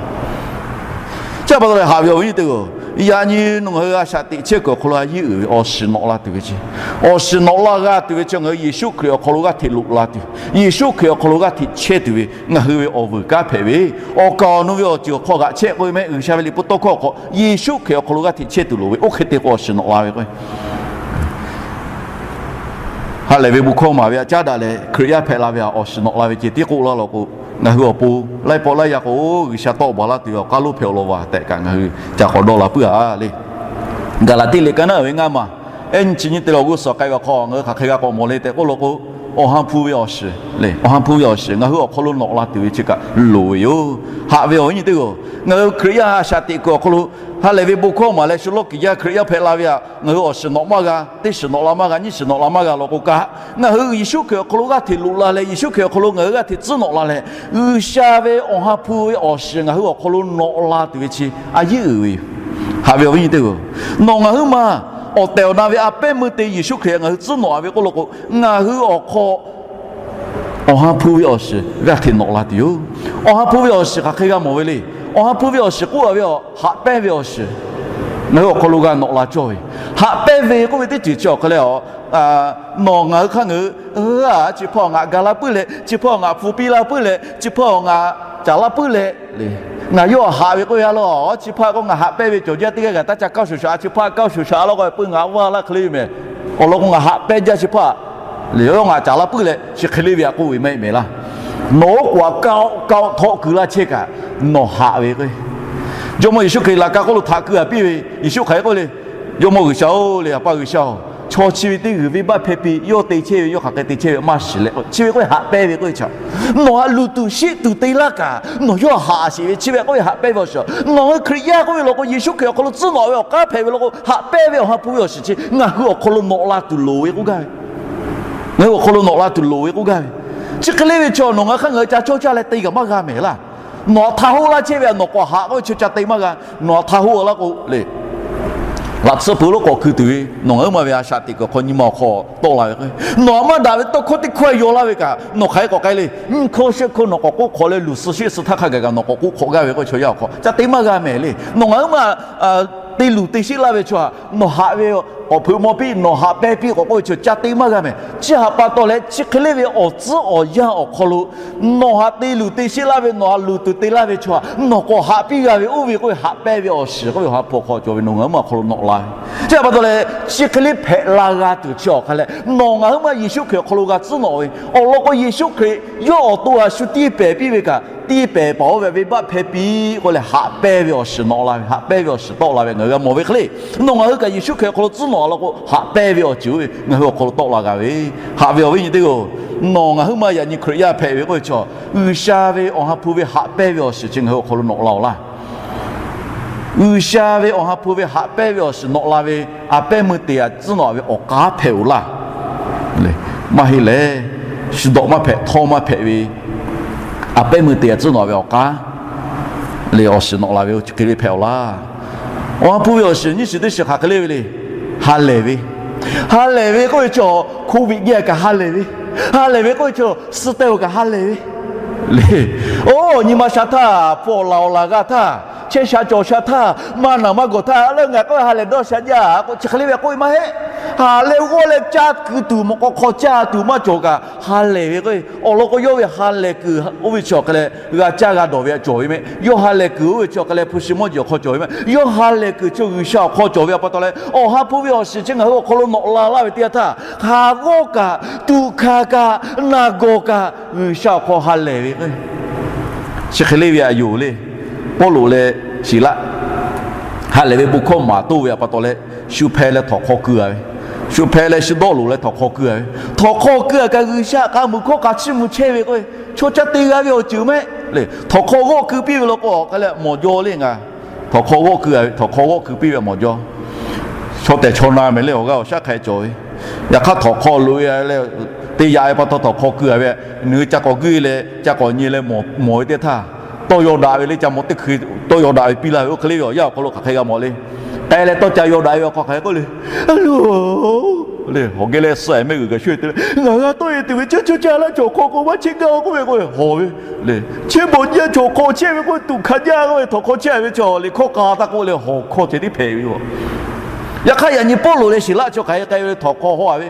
Chi a pa taw leh haꞈ ve awˬ viˉ nyi teˇ-oˬ, yaꞈ nyi nawˬ ngaˬ hui a shaꞈ teꞈ chehˇ kuiˬ awˬ hk'aw lo a yeˇ uiˍ ve awˬ shiˍ nawꞈ la tuˬ ve chi, awˬ shiˍ nawꞈ la g'a tuˬ ve chi ngaˬ hui Yeˍsuˆ Hkriꞈ awˬ hk'aw lo g'aˇ hteꞈ loꞈ la tuˬ, Yeˍsuˆ Hkriꞈ awˬ hk'aw lo g'aˇ hteꞈ chehˇ tuˬ ve ngaˬ hui ve awˬ vuiˬ kanˉ hpehꞈ ve, awˬ kaˍ awˬ nu ve awˬ ceuˬ awˬ hk'aw g'aꞈ chehˇ k'oˆ ve mehˆ. G'uiˬsha ve liꞈ hpu tawˇ hkawˇ awˬ hk'aw Yeˍsuˆ Hkriꞈ awˬ hk'aw lo g'aˇ hteꞈ chehˇ tuˬ loˍ ve oˇ hk'e te k'o awˬ shiˍ nawꞈ la ve k'o ha lehˬ ve bon hkawˇ maˍ ve htaꞈ caˉ daꞈ leh Hkriꞈ yaˇ hpehꞈ la ve htaꞈ awˬ shiˍ nawꞈ la ve ceh tiˉ k'oˆ laˇ law k'o, ngaˬ hui awˬ pon laiˉ pawˆ laiˉ yaˇ k'o G'uiˬsha tawˆ baˬ laˇ tuˬ ve awˬ k'aˉ lonˉ hpehꞈ awˬ lawn va tehꞈ kaꞈ ngaˬ hui ca k'awꞈ dawˇ la puiˉ-a le. Gaˍlaˍtiˆ liꞈ ka naˉ uiˍ ve ngaˇ maˬ, ehˉ nyi chi nyi te leh awˬ g'uˇ suhˍ k'ai ve awˬ hk'aw ngaˬ hui hk'aˬ hk'e g'a k'awꞈ mawˬ le tehꞈ k'oˆ law k'o, awˬ ha hpu ve awˬ shiˍ le, awˬ ha hpu ve awˬ shiˍ ngaˬ hui awˬ hk'aw lo nawꞈ la tuˬ ve chi kaꞈ loˍ ve yoˬ. Haꞈ ve awˬ viˉ nyi teˇ g'aˇ, ngaˬ hui Hkriꞈ yaˇ a shaꞈ teꞈ kuiˬ awˬ hk'aw lo ha lehˬ ve bon hkawˇ maˍ leh shu lawˇ kiˍ yaˇ Hkriꞈ yaˇ hpehꞈ la ve htaꞈ ngaˬ hui awˬ shiˍ nawꞈ maˇ g'a, teˇ shiˍ nawꞈ la maˇ g'a, nyiˇ shiˍ nawꞈ la maˇ g'a law k'o kaꞈ, ngaˬ hui Yeˍsuˆ Hkriꞈ awˬ hk'aw lo g'aˇ hteꞈ loꞈ la leh, Yeˍsuˆ Hkriꞈ awˬ hk'aw lo ngaˬ hui g'aˇ hteꞈ tcuhˉ nawꞈ la leh, G'uiˬsha ve awˬ ha hpu ve awˬ shiˍ ngaˬ hui awˬ hk'aw lo nawꞈ la tuˬ ve chi a yeˇ uiˍ ve yoˬ. Haꞈ ve awˬ viˉ nyi teˇ-oˬ, nawˬ ngaˬ huiˉ ma awˬ tehˬ awˬ na ve a pehˉ meuˇ te Yeˍsuˆ Hkriꞈ ngaˬ hui tcuhˉ nawꞈ ve k'oˆ law k'o, ngaˬ hui awˬ hk'aw Awˬ ha hpu ve awˬ shiˍ g'aˇ hteꞈ nawꞈ la tuˬ yoˬ. Awˬ ha hpu ve awˬ shiˍ hk'aˬ hk'e g'a mawˬ ve le. Awˬ ha hpu ve awˬ shiˍ k'oˆ a ve, haꞈ pehnˇ ve awˬ shiˍ ngaˬ hui awˬ hk'aw lo g'a nawꞈ la cawˇ ve. Haꞈ pehnˇ ve k'oˆ ve teˇ ceuˬ chi awˬ hk'aw leh, nawˬ ngaˬ hui hk'aˇ ngaˬ hui, chi hpaˇ ngaˬ ga la puiˉ leh, chi hpaˇ ngaˬ hpu piˇ la puiˉ leh, chi hpaˇ ngaˬ caˍ la puiˉ leh, ngaˬ yawˇ haꞈ ve k'oˆ ve a laˇ. Chi hpaˇ k'o ngaˬ haꞈ pehnˇ ve cawˬ jaˇ teˇ g'aˇ g'aˇ taˇ ca kaˇ shuˍ shaˍ, chi hpaˇ kaˇ shuˍ shaˍ laˇ k'o puiˉ ngaˬ vaˇ laˇ hk'e le ve mehˍ. Awˬ lawn k'o ngaˬ haꞈ pehnˇ jaˇ chi hpaˇ le, yawˇ ngaˬ caˍ la puiˉ leh chi hk'e le ve aꞈ k'oˆ ve maˇ heˆ mehˍ laˇ. Nawˬ oˉ k'oˍ aꞈ kaˆ kaˆ htawˆ keu laˇ chehˇ kaꞈ, nawˬ haꞈ ve k'o, Jawˇmawˇ Yeˍsuˆ Hkriꞈ laꞈ ka hk'oˆ lo htaꞈ keu a piˇ ve, Yeˍsuˆ hk'aˬ hk'e k'oˆ le, Jawˇmawˇ G'uiˬsha-oˬ le, Awˬ pa G'uiˬsha-oˬ, chaw chi ve teˇ g'uiˬ venˇbaˆ hpehˇ piˇ, yawˇ te chehˇ ve, yawˇ hk'aˬ hk'e te chehˇ ve maˇ shiˍ leh, chi ve k'oˆ ve haꞈ pehnˇ ve k'oˆ ve chi, nawˬ haꞈ luˬ tuˬ sheˆ tuˬ te laˇ kaꞈ nawˬ yawˇ haꞈ sheˍ ve, chi ve k'oˆ ve haꞈ pehnˇ ve awˬ shiˍ. Nawˬ ngaˬ hui Hkriꞈ yaˇ k'oˆ ve law k'o, Yeˍsuˆ Hkriꞈ awˬ hk'aw lo tcuhˉ nawꞈ ve awˬ k'aˉ hpehꞈ ve law k'o, haꞈ pehnˇ ve Awˬ ha hpu ve awˬ shiˍ chi ngaˬ hui awˬ hk'aw lo nawꞈ la tuˬ loˍ ve k'oˆ gaˇ ve. Ngaˬ hui awˬ hk'aw lo nawꞈ la tuˬ loˍ ve k'oˆ gaˇ ve. Chi hk'e le ve chi nawˬ ngaˬ hui hk'aˇ ngaˬ hui ca chawˇ caˇ leh te kaꞈ maˇ g'a mehˍ laˇ. Nawˬ htaˇ hoˆ laˇ chehˇ ve a nawˬ k'awꞈ haꞈ k'oˆ ve chi ca te maˇ g'a. Nawˬ htaˇ hoˆ laˇ k'o le, laꞈ tsuhˇ peuˬ lo k'awꞈ keu tuˬ ve, nawˬ ngaˬ hui ma ve a shaꞈ teꞈ kuiˬ hk'aw nyi ma awˬ hk'aw tawˆ la ve k'o, nawˬ a maˇ daꞈ ve tawˇ hkawˇ teˇ hkawˇ yaw laˇ ve kaꞈ nawˬ hk'aˬ hk'e k'awꞈ k'ai le. Nyiˇ hkawˇ shehˆ hkawˇ nawˬ k'awꞈ k'oˆ hk'awꞈ leh luˬ suh sheˆ suh htaˇ hk'a gaˬ kaꞈ nawˬ k'awꞈ k'oˆ hk'awꞈ gaˇ ve k'o, chaw yaˇ awˬ hk'aw ca te maˇ g'a mehˍ le. Nawˬ ngaˬ hui ma te luˬ te sheˆ laˇ ve chaw htaꞈ nawˬ haꞈ ve k'awꞈ hpeuꞈ maw piˇ, nawˬ haꞈ pehnˇ piˇ k'awꞈ k'oˆ ve chi ca te maˇ g'a mehˍ. Chi htaꞈ pa taw leh chi hk'e le ve awˬ tcuhˉ awˬ yanˇ awˬ hk'aw lo nawˬ haꞈ te luˬ te sheˆ laˇ ve, nawˬ haꞈ luˬ tuˬ te laˇ ve chaw htaꞈ nawˬ k'awꞈ haꞈ piˇ g'a ve, oˇ ve k'oˆ ve haꞈ pehnˇ ve awˬ shiˍ k'oˆ ve Awˬ ha hpu awˬ hk'aw cawˬ ve nawˬ ngaˬ hui ma awˬ hk'aw lo nawꞈ la ve. Chi htaꞈ pa taw leh chi hk'e le hpehꞈ la g'a tuˬ chi awˬ hk'a leh nawˬ ngaˬ hui ma Yeˍsuˆ Hkriꞈ awˬ hk'aw lo g'a tcuhˉ nawꞈ ve awˬ lawn k'o, Yeˍsuˆ Hkriꞈ yawˇ awˬ to a shu tiˇ pehˍ piˇ ve kaꞈ, tiˇ pehˍ paˍ oˇ ve venˇbaˆ hpehˇ piˇ k'oˆ leh haꞈ pehnˇ ve awˬ shiˍ nawꞈ la ve, haꞈ pehnˇ ve awˬ shiˍ tawˆ la ve ngaˬ hui g'a mawˬ ve hk'e le. Nawˬ ngaˬ hui kaꞈ Yeˍsuˆ Hkriꞈ awˬ hk'aw lo tcuhˉ nawꞈ la k'o, haꞈ pehnˇ ve awˬ ceuˬ oˇ ve ngaˬ hui awˬ hk'aw lo tawˆ la g'a ve. Haꞈ ve awˬ viˉ nyi teˇ g'aˇ-oˬ, nawˬ ngaˬ hui ma yaꞈ nyi Hkriꞈ yaˇ hpehꞈ ve k'oˆ ve chaw, G'uiˬsha ve Awˬ ha hpu ve haꞈ pehnˇ ve awˬ shiˍ chi ngaˬ hui awˬ hk'aw lo nawꞈ la-oˬ laˇ. G'uiˬsha ve Awˬ ha hpu ve haꞈ pehnˇ ve awˬ shiˍ nawꞈ la ve, a pehˉ meuˇ te a tcuhˉ nawꞈ ve awˬ k'aˉ hpehꞈ-oˬ laˇ. Maˇ heˆ leh, shu dawꞈ maˇ hpehꞈ, htawˇ maˇ hpehꞈ ve, a pehˉ meuˇ te a tcuhˉ nawꞈ ve awˬ k'aˉ le awˬ shiˍ nawꞈ la ve chi hk'e le hpehꞈ-oˬ laˇ. Awˬ ha hpu ve awˬ shiˍ nyiˇ shiˍ teˇ shiˍ hk'aˬ hk'e le ve le. Ha lehˬ ve, ha lehˬ ve k'oˆ ve chaw, hko viꞈ geh kaꞈ ha lehˬ ve, ha lehˬ ve k'oˆ ve chaw, suh teh-oˬ kaꞈ ha lehˬ ve le. Oˇ nyi ma sha htaˇ, hpu awˬ laˬ awˬ laˬ g'a htaˇ, chehˇ sha cawˬ sha htaˇ, maˇ naˬ maˇ gawˬ htaˇ, leh ngaˬ k'oˆ ha lehˬ dawˇ sha jaˇ k'o, chi hk'e le ve k'oˆ ve maˇ heˆ. Ha lehˬ g'awˇ leh caˇ kuiˬ tuˬ, mawꞈ k'aw hk'aw caˇ tuˬ maˇ cawˬ kaꞈ ha lehˬ ve k'o, awˬ lawn k'o yawˇ ve ha lehˬ kuiˬ oˇ ve chi awˬ hk'a leh g'a caˇ g'a dawˬ ve a cawˬ ve mehˆ. Yawˇ ha lehˬ kuiˬ oˇ ve chi awˬ hk'a leh hpu shi mawˇ jeˬ awˬ hk'aw cawˬ ve mehˆ. Yawˇ ha lehˬ kuiˬ chi G'uiˬsha awˬ hk'aw cawˬ ve a pa taw leh, Awˬ ha hpu ve awˬ shiˍ chi ngaˬ hui awˬ hk'aw lo nawꞈ la laˇ ve teˇ yanˇ htaˇ, ha g'awˇ kaꞈ, tuꞈ hkanˍ kaꞈ, naˬ gawˬ kaꞈ, G'uiˬsha awˬ hk'aw ha lehˬ ve k'o, chi hk'e le ve aꞈ yoˬ le. Pawˇluꞈ leh Siˍlaˆ ha lehˬ ve bon hkawˇ maˍ toˇ ve a pa taw leh, shu hpeh leh htawnˍ hk'aw keu a ve, shu hpeh leh shu dawˆ loꞈ leh htawnˍ hk'aw keu a ve, htawnˍ hk'aw keu a kaꞈ G'uiˬsha k'a muiˬ hkawˇ k'a chiˇ mvuh chehˇ ve k'o, chaw ca te g'a ve awˬ ceuˬ mehˆ le. Htawnˍ hk'aw g'awˇ keu piˇ ve law k'o, awˬ hk'a leh mawˬ jaw le ngaˬ. Htawnˍ hk'aw g'awˇ keu a ve, htawnˍ hk'aw g'awˇ keu piˇ ve mawˬ jaw. Chaw tehˬ chaw na mehˍ le, awˬ g'aˇ awˬ shaˉ hk'a cawˬ ve. Yaꞈ hk'aˇ htawnˍ hk'aw loꞈ e leh, te yaꞈ ve pa taw htawnˍ hk'aw keu a ve, nawˬ hui ca k'awꞈ guˇ leh ca k'awꞈ nyi leh mawˬ ve teˇ htaˇ, tawˇ yaw daꞈ ve le, ca mawˬ teˇ hkui tawˇ yaw daꞈ ve piˇ laˇ ve, oˇ hk'e le ve awˬ yanˇ awˬ hk'aw lo hk'aˬ hk'e g'a mawˬ le. K'ai leh tawˇ ca yaw daꞈ ve awˬ hk'aw hk'aˬ hk'e k'oˆ le, lo le, awˬ geh leh suh mehˆ g'uiˬ gaˬ sho te ve, ngaˬ g'a tawˇ e tuˬ ve chi chaw ca laˇ, chaw hk'aw k'o maˇ chehˇ gaˇ k'oˆ ve k'o, hawˬ ve le. Chi bawˬ nyi a chaw hk'aw chehˇ ve k'o, tuꞈ hkanˍ jaˇ k'oˆ ve, htawnˍ hk'aw chehˇ ve chaw liꞈ hkawˇ k'a taˇ k'oˆ leh hawˬ hkawˇ ceh tiˉ hpehꞈ ve yoˬ. Yaꞈ hk'aˇ yaꞈ nyi Pawˇluꞈ leh Siˍlaˆ chaw hk'aˬ hk'e k'ai ve le, htawnˍ hk'aw haw a ve,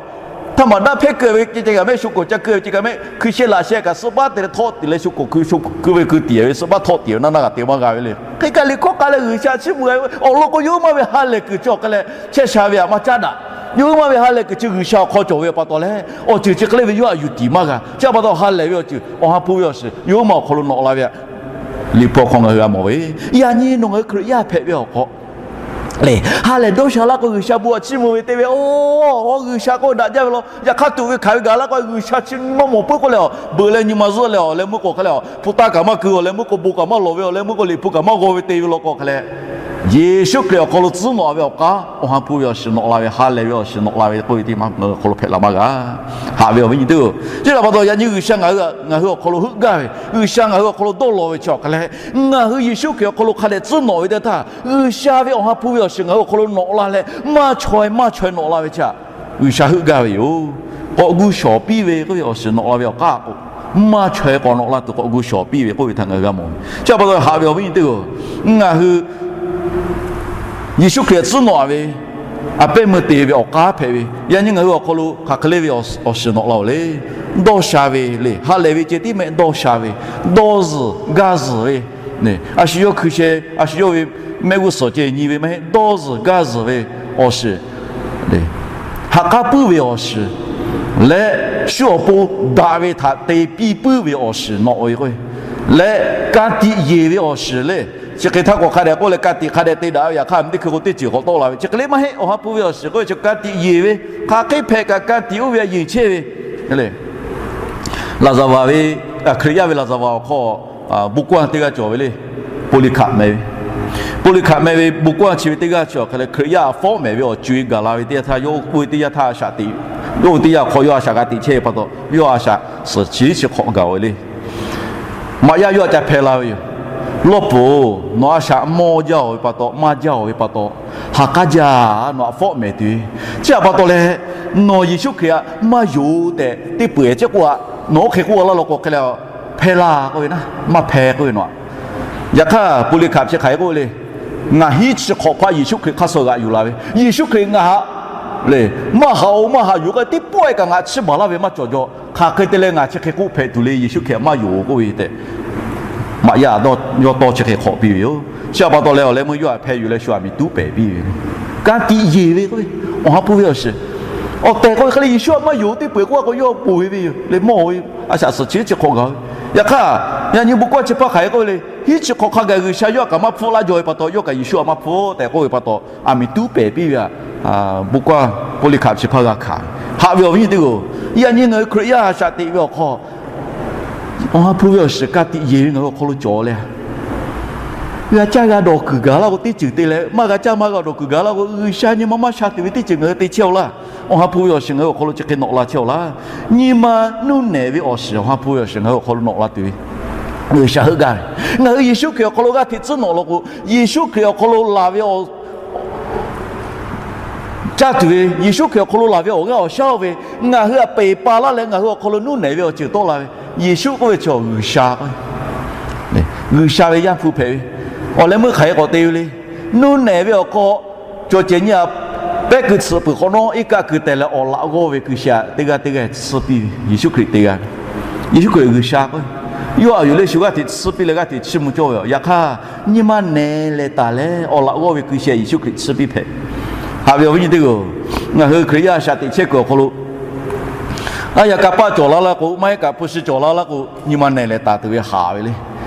htaˇ maˬ daꞈ hpehˇ keu ve ceh kaꞈ mehˆ, shu k'oˍ ca keu ve ceh kaꞈ mehˆ, hkui shehˆ laꞈ shehˆ kaꞈ suh baˆ te leh htawˆ tiˍ leh shu k'oˍ hkui shu keu ve keu tiˍ ve, suh baˆ htawˆ tiˍ ve naˇ naˇ g'a te maˇ g'a ve le. Hk'e kaꞈ liꞈ hkawˇ k'a leh G'uiˬsha chiˇ mvuh g'a ve, awˬ lawn k'o yawˇ hui maˇ ve ha lehˬ kuiˬ chi awˬ hk'a leh chehˇ sha ve aꞈ maˇ caˉ daꞈ. Yawˇ hui maˇ ve ha lehˬ kuiˬ chi G'uiˬsha awˬ hk'aw cawˬ ve pa taw leh, awˬ ceuˬ chi hk'e le ve yawˇ aꞈ yuˬ tiˍ maˇ g'a. Chi pa taw ha lehˬ ve awˬ ceuˬ, Awˬ ha hpu ve awˬ shiˍ yawˇ hui maˇ awˬ hk'aw lo nawꞈ la ve aꞈ, liꞈ hpu awˬ hk'aw ngaˬ hui g'a mawˬ ve. Yaꞈ nyi nawˬ ngaˬ hui Hkriꞈ yaˇ hpehꞈ ve awˬ hk'aw le, ha lehˬ dawˇ sha laˇ k'o G'uiˬsha bon aꞈ chiˇ mvuh ve te ve, oˇ, G'uiˬsha k'oˆ daꞈ jaˇ ve law. Yaꞈ hk'aˇ tuꞈ ve hkanˍ ve gaˬ laˇ k'o G'uiˬsha chi maˇ mawˬ puiˉ k'oˆ leh, awˬ beuꞈ leh nyi ma zuhˆ leh awˬ leh meuˇ k'o hk'a leh, hpu taˇ kaꞈ maˇ keu, awˬ leh meuˇ k'o bon kaꞈ maˇ lawˬ ve, awˬ leh meuˇ k'o liꞈ hpu kaꞈ maˇ g'aw ve te ve law k'o hk'a leh, Yeˍsuˆ Hkriꞈ awˬ hk'aw lo tcuhˉ nawꞈ ve awˬ k'aˉ, Awˬ ha hpu ve awˬ shiˍ nawꞈ la ve, ha lehˬ ve awˬ shiˍ nawꞈ la ve k'oˆ ve teˇ maˇ ngaˬ hui awˬ hk'aw lo hpehꞈ la maˇ g'a. Haꞈ ve awˬ viˉ nyi teˇ-oˬ, chi htaꞈ pa taw yaꞈ nyi G'uiˬsha ngaˬ hui, ngaˬ hui awˬ hk'aw lo heuˆ gaˇ ve, G'uiˬsha ngaˬ hui awˬ hk'aw lo dawˇ law ve chi awˬ hk'a leh, ngaˬ hui Yeˍsuˆ Hkriꞈ awˬ hk'aw lo hk'a dehꞈ tcuhˉ nawꞈ ve teˇ htaˇ, G'uiˬsha ve Awˬ ha hpu ve awˬ shiˍ ngaˬ hui awˬ hk'aw lo nawꞈ la leh maˇ chaweh maˇ chaweh nawꞈ la ve chi htaꞈ G'uiˬsha heuˆ gaˇ ve yoˬ. K'awꞈ gu shawˍ piˇ ve k'oˆ ve awˬ shiˍ nawꞈ la ve awˬ k'aˉ k'o, maˇ chaweh k'awꞈ nawꞈ la tuˬ k'awꞈ gu shawˍ piˇ ve k'oˆ ve htaꞈ ngaˬ hui g'a mawˬ ve. Chi htaꞈ pa taw haꞈ ve awˬ viˉ nyi teˇ-oˬ, ngaˬ hui Yeˍsuˆ Hkriꞈ tcuhˉ nawꞈ ve, a pehˉ meuˇ te ve awˬ k'aˉ hpehꞈ ve, yaꞈ nyi ngaˬ hui awˬ hk'aw lo hk'aˬ hk'e le ve awˬ shiˍ nawꞈ la-oˬ le. Dawˇ sha ve le, ha lehˬ ve ceh tiˉ mehˆ dawˇ sha ve, dawˇ zuhˬ gaˇ zuhˬ ve, a shu yawˇ hkui sheh, a shu yawˇ ve mehˆ g'uˇ suhˍ ceh nyi ve maˇ heˆ, dawˇ zuhˬ gaˇ zuhˬ ve awˬ shiˍ, ha k'aˉ puiˉ ve awˬ shiˍ leh, shu awˬ pon daꞈ ve htaꞈ te piˇ puiˉ ve awˬ shiˍ nawꞈ ve k'o, leh ka tiꞈ yeˬ ve awˬ shiˍ le. Chi hk'e htaˇ k'awꞈ hk'a dehꞈ k'oˆ leh, ka tiꞈ hk'a dehꞈ te daꞈ ve, yaꞈ hk'aˇ teˇ hkui k'o teˇ ceuˬ k'awꞈ tawˆ la ve, chi hk'e le maˇ heˆ. Awˬ ha hpu ve awˬ shiˍ k'oˆ ve chi ka tiꞈ yeˬ ve, hk'aˬ hk'e hpehꞈ kaꞈ ka tiꞈ oˇ ve a yeˬ chehˇ ve le. Laˍzaˍvaˍ ve, Hkriꞈ yaˇ ve Laˍzaˍvaˍ awˬ hk'aw bon kawˇ teˇ g'aˇ cawˬ ve le. Poˇliˍhkaꞈ meh ve, Poˇliˍhkaꞈ meh ve bon kawˇ chi ve teˇ g'aˇ chi awˬ hk'a leh, Hkriꞈ yaˇ fawˉ mehˍ ve awˬ co-e gaˬ la ve teˇ yanˇ htaˇ, yawˇ oˇ ve teˇ yanˇ htaˇ a shaꞈ teꞈ, yawˇ oˇ ve teˇ yanˇ hk'aw yawˇ a shaꞈ g'a teꞈ chehˇ ve pa taw, yawˇ a shaꞈ suhˍ chi chi hk'awꞈ gaˬ-oˬ ve le. Maꞈ yaˇ yawˇ htaꞈ ca hpeh la ve yoˬ. Lawˇ puˍ-oˬ, nawˬ a shaꞈ mawˇ jaˇ-oˬ ve pa taw, maˇ jaˇ-oˬ ve pa taw, ha k'aˉ jaˇ, nawˬ htaꞈ fawˉ mehˍ tuˬ ve. Chi htaꞈ pa taw leh, nawˬ Yeˍsuˆ Hkriꞈ htaꞈ maˇ yonˍ tehꞈ teˇ peu-eˬ ceˇ k'oˆ-a. Nawˬ oˇ hk'e k'oˆ-a laˇ law k'o, hk'e leh hpeh laˇ k'oˆ ve naˉ, maˇ hpeh k'oˆ ve nawˬ-a. Yaꞈ hk'aˇ Poˇliˍhkaꞈ chi hk'aˬ hk'e k'oˆ ve le. Ngaˬ hiˉ chi hk'awꞈ hpaˇ Yeˍsuˆ Hkriꞈ hk'aˇ suh g'aꞈ yuˬ la ve, Yeˍsuˆ Hkriꞈ ngaˬ htaꞈ le, maˇ haꞈ-oˬ, maˇ haꞈ yuˬ k'o, teˇ pawˆ-e kaꞈ ngaˬ chiˇ baˬ laˇ ve maˇ cawˬ jaw. Hk'aˬ hk'e te leh ngaˬ chi hk'e k'oˆ hpehꞈ tuˬ le, Yeˍsuˆ Hkriꞈ maˇ yonˍ k'oˆ ve tehꞈ, Maꞈ yaˇ dawˇ, yawˇ tawˇ chi hk'e hk'awꞈ piˇ ve yoˬ. Chi htaꞈ pa taw leh awˬ leh meuˇ yawˇ htaꞈ hpeh yuˬ leh shu aˬ miˍ tuˉ pehˍ piˇ ve, ka tiꞈ yeˬ ve k'oˆ ve, Awˬ ha hpu ve awˬ shiˍ. Awˬ tehˬ k'oˆ ve hk'e le, Yeˍsuˆ htaꞈ maˇ yonˍ teˇ peu-eˬ k'oˆ-a k'o, yawˇ ponˬ ve ve yoˬ le, mawˇ ve, a shaꞈ suhˍ chi chi hk'awꞈ gaˬ ve. Yaꞈ hk'aˇ, yaꞈ nyi bon kawˇ chi hpaˇ hk'aˬ hk'e k'oˆ ve le, hiˉ chi hk'awꞈ hk'a gaˬ G'uiˬsha yawˇ htaꞈ kaꞈ maˇ hpfuhˆ laˇ jaw ve pa taw, yawˇ kaꞈ Yeˍsuˆ htaꞈ maˇ hpfuhˆ tehꞈ k'oˆ ve pa taw, aˬ miˍ tuˉ pehˍ piˇ ve, bon kawˇ Poˇliˍhkaꞈ chi hpaˇ g'a hkanˍ ve. Haꞈ ve awˬ viˉ nyi teˇ-oˬ, yaꞈ nyi ngaˬ hui Hkriꞈ yaˇ a shaꞈ teꞈ ve awˬ hk'aw, Awˬ ha hpu ve awˬ shiˍ ka tiꞈ yeˬ ve ngaˬ hui awˬ hk'aw lo cawˬ leh, g'a caˇ g'a dawˬ kuiˬ gaˬ laˇ k'o, teˇ ceuˬ te leh maˇ g'a caˇ maˇ g'a dawˬ kuiˬ gaˬ laˇ k'o, G'uiˬsha nyi ma maˇ sha tuˬ ve teˇ ceuˬ ngaˬ hui te chehˇ-aw laˇ. Awˬ ha hpu ve awˬ shiˍ ngaˬ hui awˬ hk'aw lo chi hk'e nawꞈ la chehˇ-aw laˇ. Nyi ma nuˇ nehˬ ve awˬ shiˍ Awˬ ha hpu ve awˬ shiˍ ngaˬ hui awˬ hk'aw lo nawꞈ la tuˬ ve G'uiˬsha heuˆ gaˇ ve. Ngaˬ hui Yeˍsuˆ Hkriꞈ awˬ hk'aw lo g'aˇ hteꞈ tcuhˉ nawꞈ law k'o, Yeˍsuˆ Hkriꞈ awˬ hk'aw lo laˬ ve awˬ caˇ tuˬ ve, Yeˍsuˆ Hkriꞈ awˬ hk'aw lo laˬ ve awˬ g'aˇ awˬ shaˉ-oˬ ve, ngaˬ hui htaꞈ peˬ pa laˇ leh ngaˬ hui awˬ hk'aw lo nuˇ nehˬ ve awˬ ceuˬ tawˆ la ve, Yeˍsuˆ k'oˆ ve chaw G'uiˬsha k'o, G'uiˬsha ve Yaˇ hpu hpehꞈ ve, awˬ leh meuˇ hk'aˬ hk'e k'awꞈ te ve le. Nuˇ nehˬ ve awˬ hk'aw cawˬ cehˬ nyi-a, pehˉ keu tsuhꞈ peuˬ hk'awꞈ nawˉ iˉ kaˆ keu teh leh awˬ laꞈ g'awˇ ve keu sheh-a teˇ g'aˇ teˇ g'aˇ tsuhˇ piˇ ve, Yeˍsuˆ Hkriꞈ te g'a ve. Yeˍsuˆ Hkriꞈ G'uiˬsha k'o, yawˇ aˬ yuˬ leh shu g'aˇ hteꞈ tsuhˇ piˇ leh g'aˇ hteꞈ chiˇ mvuh cawˇ ve yoˬ. Yaꞈ hk'aˇ, nyi ma nehˬ leh taˍ leh awˬ laꞈ g'awˇ ve keu sheh Yeˍsuˆ Hkriꞈ tsuhˇ piˇ hpehꞈ. Haꞈ ve awˬ viˉ nyi teˇ-oˬ, ngaˬ hui Hkriꞈ yaˇ a shaꞈ teꞈ chehˇ kuiˬ awˬ hk'aw lo, a yaꞈ kaꞈ paˆ cawˬ la laˇ k'o, maˇ heˆ kaꞈ hpu shi cawˬ la laˇ k'o, nyi ma nehˬ leh taˍ tuˬ ve haꞈ ve le.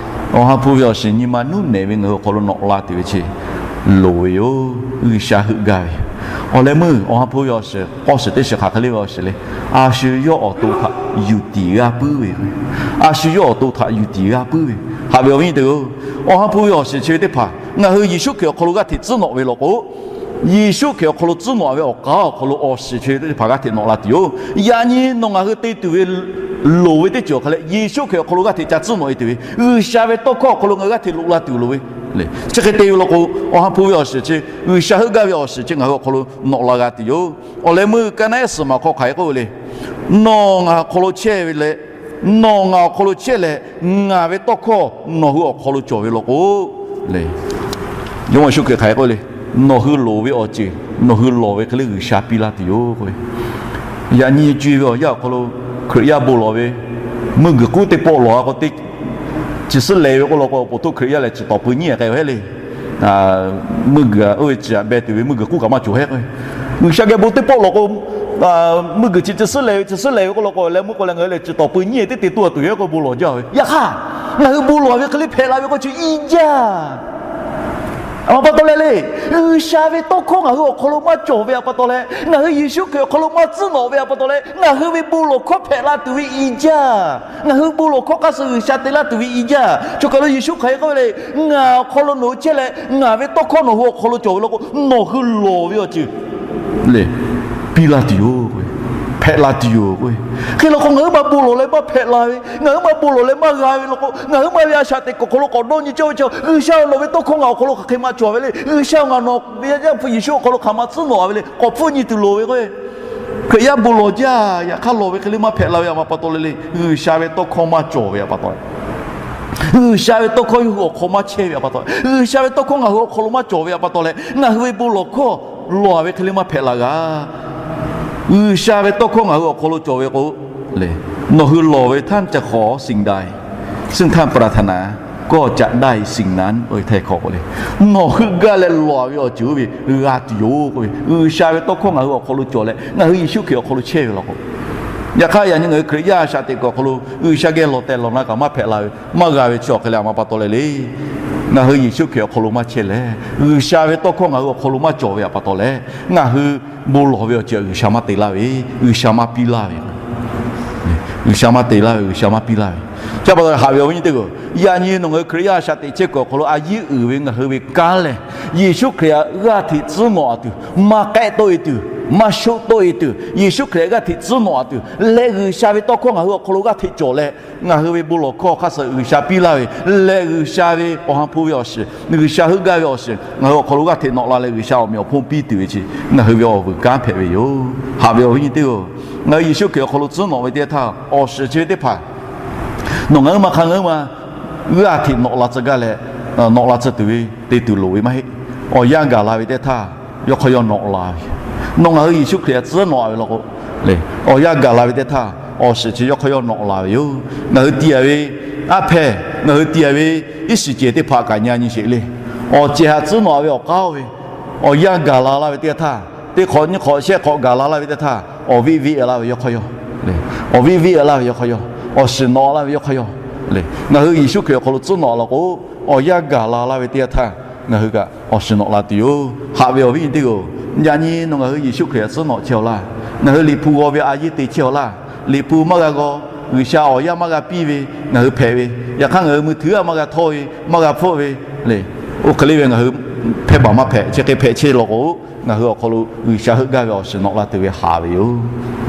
Awˬ ha hpu ve awˬ shiˍ nyi ma nuˇ nehˬ ve ngaˬ hui awˬ hk'aw lo nawꞈ la tuˬ ve chi loˍ ve yoˬ. G'uiˬsha heuˆ gaˇ ve. Awˬ leh meuˇ Awˬ ha hpu ve awˬ shiˍ, awˬ shiˍ teˇ shiˍ hk'aˬ hk'e le ve awˬ shiˍ le. A shu yawˇ awˬ to htaꞈ yuˬ tiˍ g'a puiˉ ve, a shu yawˇ awˬ to htaꞈ yuˬ tiˍ g'a puiˉ ve. Haꞈ ve awˬ viˉ nyi teˇ-oˬ, Awˬ ha hpu ve awˬ shiˍ chi ve teˇ hpaˍ ngaˬ hui Yeˍsuˆ Hkriꞈ awˬ hk'aw lo g'aˇ hteꞈ tcuhˉ nawꞈ ve law k'o, Yeˍsuˆ Hkriꞈ awˬ hk'aw lo tcuhˉ nawꞈ ve awˬ k'aˉ awˬ hk'aw lo awˬ shiˍ chi ve teˇ hpaˍ g'aˇ hteꞈ nawꞈ la tuˬ yoˬ. Yaꞈ nyi nawˬ ngaˬ hui te tuˬ ve loˍ ve teˇ ceuˬ awˬ hk'a leh, Yeˍsuˆ Hkriꞈ awˬ hk'aw lo g'aˇ hteꞈ ca tcuhˉ nawꞈ-e tuˬ ve, G'uiˬsha ve tawˇ hkawˇ awˬ hk'aw lo ngaˬ hui g'aˇ hteꞈ loꞈ la tuˬ loˍ ve, chi hk'e te ve law k'o, Awˬ ha hpu ve awˬ shiˍ chi, G'uiˬsha heuˆ gaˇ ve awˬ shiˍ chi ngaˬ hui awˬ hk'aw lo nawꞈ la g'a tuˬ yoˬ. Awˬ leh meuˇ kaˇ naˆ ehˉ suhˍ maˬ hk'aw hk'aˬ hk'e k'oˆ ve le. Nawˬ ngaˬ awˬ hk'aw lo chehˇ ve leh, nawˬ ngaˬ awˬ hk'aw lo chehˇ leh, ngaˬ ve tawˇ hkawˇ nawˬ hui awˬ hk'aw lo cawˬ ve law k'o, le, Jawˇmawˇ Yeˍsuˆ Hkriꞈ hk'aˬ hk'e k'oˆ le. Nawˬ hui loˍ ve awˬ ceuˬ nawˬ hui lawˬ ve hk'e le G'uiˬsha piˇ laˇ tuˬ yoˬ k'oˆ ve. Yaꞈ nyi co-e ve awˬ yanˇ awˬ hk'aw lo Hkriꞈ yaˇ bon lawˬ ve, meuˇ guiˬ k'uˉ teˇ pawˆ lawˬ-a k'o, teˇ chi suhˉ leh ve k'oˆ law k'o, awˬ poˍ htoˆ Hkriꞈ yaˇ lehˬ chi tawˍ pui nyiˇ-a k'ai ve heˆ le. Meuˇ guiˬ oˇ ve chi htaꞈ beh tuˬ ve meuˇ guiˬ k'uˉ kaꞈ maˇ cawˬ heˆ k'o, G'uiˬsha geh bon teˇ pawˆ lawˬ k'o, meuˇ guiˬ chi chi suhˉ leh ve, chi suhˉ leh ve k'oˆ law k'o, leh meuˇ k'o leh ngaˬ hui lehˬ chi tawˍ pui nyiˇ-e teˇ te tuˬ a tuˬ yoˬ k'o bon lawˬ jaˇ ve. Yaꞈ hk'aˇ, ngaˬ hui bon lawˬ ve hk'e le hpehꞈ la ve k'o chi iˉ jaˇ. A ma pa taw leh le, G'uiˬsha ve tawˇ hkawˇ ngaˬ hui awˬ hk'aw lo maˇ cawˬ ve a pa taw leh, ngaˬ hui Yeˍsuˆ Hkriꞈ awˬ hk'aw lo maˇ tcuhˉ nawꞈ ve a pa taw leh, ngaˬ hui ve bon lawˬ hkawˇ hpehꞈ la tuˬ ve i jaˇ. Ngaˬ hui bon lawˬ hkawˇ hk'a shuˍ G'uiˬsha te laˇ tuˬ ve i jaˇ. Chaw kaˬ lo Yeˍsuˆ Hkriꞈ k'oˆ ve le, Ngaˬ awˬ hk'aw lo nawˬ hui chehˇ leh, ngaˬ ve tawˇ hkawˇ nawˬ hui awˬ hk'aw lo cawˬ ve law k'o, nawˬ hui lawˬ ve awˬ ceuˬ le, piˇ laˇ tuˬ yoˬ k'o, hpehꞈ la tuˬ yoˬ k'o. Hk'e law k'o, ngaˬ hui maˇ bon lawˬ leh maˇ hpehꞈ la ve, ngaˬ hui maˇ bon lawˬ leh maˇ g'a ve law k'o, ngaˬ hui maˇ ve a shaꞈ teꞈ kuiˬ awˬ hk'aw lo k'awꞈ dawˇ nyi cawˇ ve chaw, G'uiˬsha ve nawˬ ve tawˇ hkawˇ ngaˬ awˬ hk'aw lo hk'aˬ hk'e maˇ cawˬ ve le. G'uiˬsha ngaˬ nawˬ ve Yaˇ hpu Yeˍsuˆ awˬ hk'aw lo hk'aˬ ma tcuhˉ nawꞈ ve le, k'awꞈ hpfuhˆ nyi tuˬ loˍ ve k'o, Hkriꞈ yaˇ bon lawˬ jaˇ. Yaꞈ hk'aˇ lawˬ ve hk'e le maˇ hpehꞈ la ve a ma pa taw leh le, G'uiˬsha ve tawˇ hkawˇ maˇ cawˬ ve a pa taw leh, G'uiˬsha ve tawˇ hkawˇ yawˇ hui awˬ hk'aw maˇ chehˇ ve a pa taw leh, G'uiˬsha ve tawˇ hkawˇ ngaˬ hui awˬ hk'aw lo maˇ cawˬ ve a pa taw leh, ngaˬ hui ve bon lawˬ hkawˇ lawˬ ve hk'e le maˇ hpehꞈ la g'a. G'uiˬsha ve tawˇ hkawˇ ngaˬ hui awˬ hk'aw lo cawˬ ve k'o le, nawˬ hui lawˬ ve ท่านจะขอสิ่งใด ซึ่งท่านปรารถนา ก็จะได้สิ่งนั้น oˇ ve htaiˇ hkawˇ k'o le, nawˬ hui gaˇ leh lawˬ ve awˬ ceuˬ oˇ ve g'a tuˬ yoˬ k'oˆ ve, G'uiˬsha ve tawˇ hkawˇ ngaˬ hui awˬ hk'aw lo cawˬ leh ngaˬ hui Yeˍsuˆ Hkriꞈ awˬ hk'aw lo chehˇ ve law k'o, yaꞈ hk'aˇ yaꞈ nyi ngaˬ hui Hkriꞈ yaˇ a shaꞈ teꞈ kuiˬ awˬ hk'aw lo G'uiˬsha geh lawˬ tehˬ lawˬ na kaꞈ maˇ hpehꞈ la ve, maˇ g'a ve chi awˬ hk'e le a ma pa taw leh le, ngaˬ hui Yeˍsuˆ Hkriꞈ awˬ hk'aw lo maˇ chehˇ leh, G'uiˬsha ve tawˇ hkawˇ ngaˬ hui awˬ hk'aw lo maˇ cawˬ ve a pa taw leh, ngaˬ hui bon lawˬ ve awˬ ceuˬ G'uiˬsha maˇ te laˇ ve, G'uiˬsha maˇ piˇ laˇ ve G'uiˬsha maˇ te laˇ ve, G'uiˬsha maˇ piˇ laˇ ve. Chi pa taw haꞈ ve awˬ viˉ nyi teˇ g'aˇ, yaꞈ nyi nawˬ ngaˬ hui Hkriꞈ yaˇ a shaꞈ teꞈ chehˇ kuiˬ awˬ hk'aw lo a yiˉ uiˍ ve ngaˬ hui ve kanˉ lehˬ, Yeˍsuˆ Hkriꞈ htaꞈ g'aˇ hteꞈ tcuhˉ nawꞈ a tuˬ, maˇ k'ehˆ tawˆ e tuˬ, maˇ shoˆ tawˆ e tuˬ, Yeˍsuˆ Hkriꞈ htaꞈ g'aˇ hteꞈ tcuhˉ nawꞈ a tuˬ leh, G'uiˬsha ve tawˇ hkawˇ ngaˬ hui awˬ hk'aw lo g'aˇ hteꞈ cawˬ leh, ngaˬ hui ve bon lawˬ hkawˇ hk'a shuˍ G'uiˬsha piˇ laˇ ve leh, G'uiˬsha ve awˬ ha hpu ve awˬ shiˍ, G'uiˬsha heuˆ gaˇ ve awˬ shiˍ ngaˬ hui awˬ hk'aw lo g'aˇ hteꞈ nawꞈ la leh G'uiˬsha awˬ meꞈ awˬ hponˇ piˇ tuˬ ve chi ngaˬ hui ve awˬ vuiˬ kanˉ hpehꞈ ve yoˬ. Haꞈ ve awˬ viˉ nyi teˇ g'aˇ, ngaˬ hui Yeˍsuˆ Hkriꞈ awˬ hk'aw lo tcuhˉ nawꞈ ve teˇ htaˇ, awˬ shiˍ chi ve teˇ hpaˍ nawˬ ngaˬ hui ma hk'a ngaˬ hui ma g'aˇ hteꞈ nawꞈ la tcuh gaˇ leh, nawꞈ la tcuh tuˬ ve te tuˬ loˍ ve maˇ heˆ. Awˬ yanˇ gaˬ la ve teˇ htaˇ, yawˇ hk'aw yawˇ nawꞈ la ve. Nawˬ ngaˬ hui Yeˍsuˆ Hkriꞈ htaꞈ tcuhˉ nawꞈ ve law k'o, awˬ yanˇ gaˬ la ve teˇ htaˇ, awˬ shiˍ chi yawˇ hk'aw yawˇ nawꞈ la ve yoˬ. Ngaˬ hui tiꞈ yaꞈ ve aˉ hpehˇ, ngaˬ hui tiꞈ yaꞈ ve iˉ shiˍ cehˬ teˇ hpaˍ kaꞈ nyi nyi sheˍ le. Awˬ cehˬ htaꞈ tcuhˉ nawꞈ ve awˬ k'aˉ oˇ ve, awˬ yanˇ gaˬ la la ve teˇ htaˇ, teˇ hk'awꞈ nyiˇ hk'awꞈ shehˆ hk'awꞈ gaˬ la la ve teˇ htaˇ, awˬ viˆ viˆ laˇ ve yawˇ hk'aw yawˇ le. Awˬ viˆ viˆ laˇ ve yawˇ hk'aw yawˇ, awˬ shiˍ nawꞈ laˇ ve yawˇ hk'aw yawˇ le. Ngaˬ hui Yeˍsuˆ Hkriꞈ awˬ hk'aw lo tcuhˉ nawꞈ law k'o, awˬ yanˇ gaˬ la la ve teˇ htaˇ, ngaˬ hui kaꞈ awˬ shiˍ nawꞈ la tuˬ yoˬ. Haꞈ ve awˬ viˉ nyi teˇ g'aˇ, yaꞈ nyi nawˬ ngaˬ hui Yeˍsuˆ Hkriꞈ htaꞈ tcuhˉ nawꞈ chehˇ aw laˇ. Ngaˬ hui Liꞈ hpu g'aw ve a yeˇ te chehˇ aw laˇ. Liꞈ hpu maˇ g'a g'aw, G'uiˬsha awˬ yanˇ maˇ g'a piˇ ve ngaˬ hui hpehꞈ ve, yaꞈ hk'aˇ ngaˬ hui mui htuiˉ aꞈ maˇ g'a htawˇ ve, maˇ g'a hpfuhˆ ve le. Oˇ hk'e le ve ngaˬ hui hpehˇ baˬ maˇ hpehꞈ, chi hk'e hpehꞈ chehˇ law k'o, ngaˬ hui awˬ hk'aw lo G'uiˬsha heuˆ gaˇ ve awˬ shiˍ nawꞈ la tuˬ ve haꞈ ve yoˬ.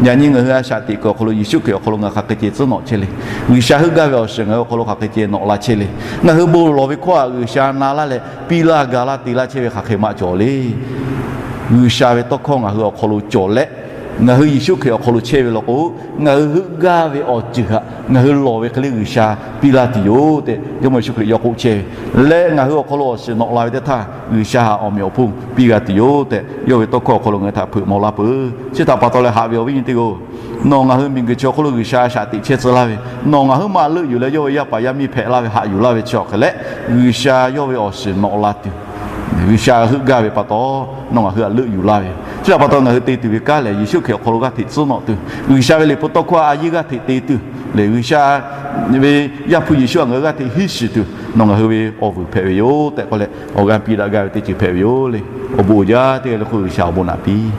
Yaꞈ nyi ngaˬ hui a shaꞈ teꞈ kuiˬ awˬ hk'aw lo Yeˍsuˆ Hkriꞈ awˬ hk'aw lo ngaˬ hui hk'aˬ hk'e ceh tcuhˉ nawꞈ chehˇ le. G'uiˬsha heuˆ gaˇ ve awˬ shiˍ ngaˬ hui awˬ hk'aw lo hk'aˬ hk'e ceh nawꞈ la chehˇ le. Ngaˬ hui bon lawˬ ve hkawˇ htaꞈ G'uiˬsha na laˇ leh, piˇ laˇ ga laˇ te laˇ chehˇ ve hk'aˬ hk'e maˇ cawˬ le. G'uiˬsha ve tawˇ hkawˇ ngaˬ hui awˬ hk'aw lo cawˬ leh, ngaˬ hui Yeˍsuˆ Hkriꞈ awˬ hk'aw lo chehˇ ve law k'o, ngaˬ hui heuˆ gaˇ ve awˬ ceuˬ htaꞈ ngaˬ hui lawˬ ve hk'e le G'uiˬsha piˇ laˇ tuˬ yoˬ tehꞈ, Jawˇmawˇ Yeˍsuˆ Hkriꞈ yawˇ k'oˆ chehˇ ve. Leh ngaˬ hui awˬ hk'aw lo awˬ shiˍ nawꞈ la ve teˇ htaˇ, G'uiˬsha htaꞈ awˬ meꞈ awˬ hponˇ piˇ g'a tuˬ yoˬ tehꞈ, yawˇ ve tawˇ hkawˇ awˬ hk'aw lo ngaˬ hui htaꞈ hpeuꞈ maw laˇ peuˬ. Chi htaꞈ pa taw leh haꞈ ve awˬ viˉ nyi teˇ g'aˇ, nawˬ ngaˬ hui miˬguiˬ chi awˬ hk'aw lo G'uiˬsha a shaꞈ teꞈ chehˇ tcuh laˇ ve, nawˬ ngaˬ huiˉ ma leuˆ yuˬ leh yawˇ ve yaˇ paˍ yaˇ miˇ hpehꞈ laˇ ve haꞈ yuˬ laˇ ve chi awˬ hk'e leh, G'uiˬsha yawˇ ve awˬ shiˍ nawꞈ la tuˬ, G'uiˬsha heuˆ gaˇ ve pa taw, nawˬ ngaˬ hui htaꞈ leuˆ yuˬ laˇ ve. Chi htaꞈ pa taw ngaˬ hui te tuˬ ve kanˉ lehˬ, Yeˍsuˆ Hkriꞈ awˬ hk'aw lo g'aˇ hteꞈ tcuhˉ nawꞈ tuˬ, G'uiˬsha ve liꞈ hpu tawˇ hkawˇ a yeˇ g'aˇ hteꞈ te tuˬ le. G'uiˬsha ve Yaˇ hpu Yeˍsuˆ htaꞈ ngaˬ hui g'aˇ hteꞈ hiˉ shiˍ tuˬ, nawˬ ngaˬ hui ve awˬ vuiˬ hpehꞈ ve yoˬ tehꞈ k'oˆ leh, awˬ g'aˇ piˇ daꞈ gaˇ ve teˇ ceuˬ hpehꞈ ve yoˬ le. Awˬ bon uiˍ jaˇ teˇ g'aˇ le k'o G'uiˬsha awˬ bon naꞈ piˇ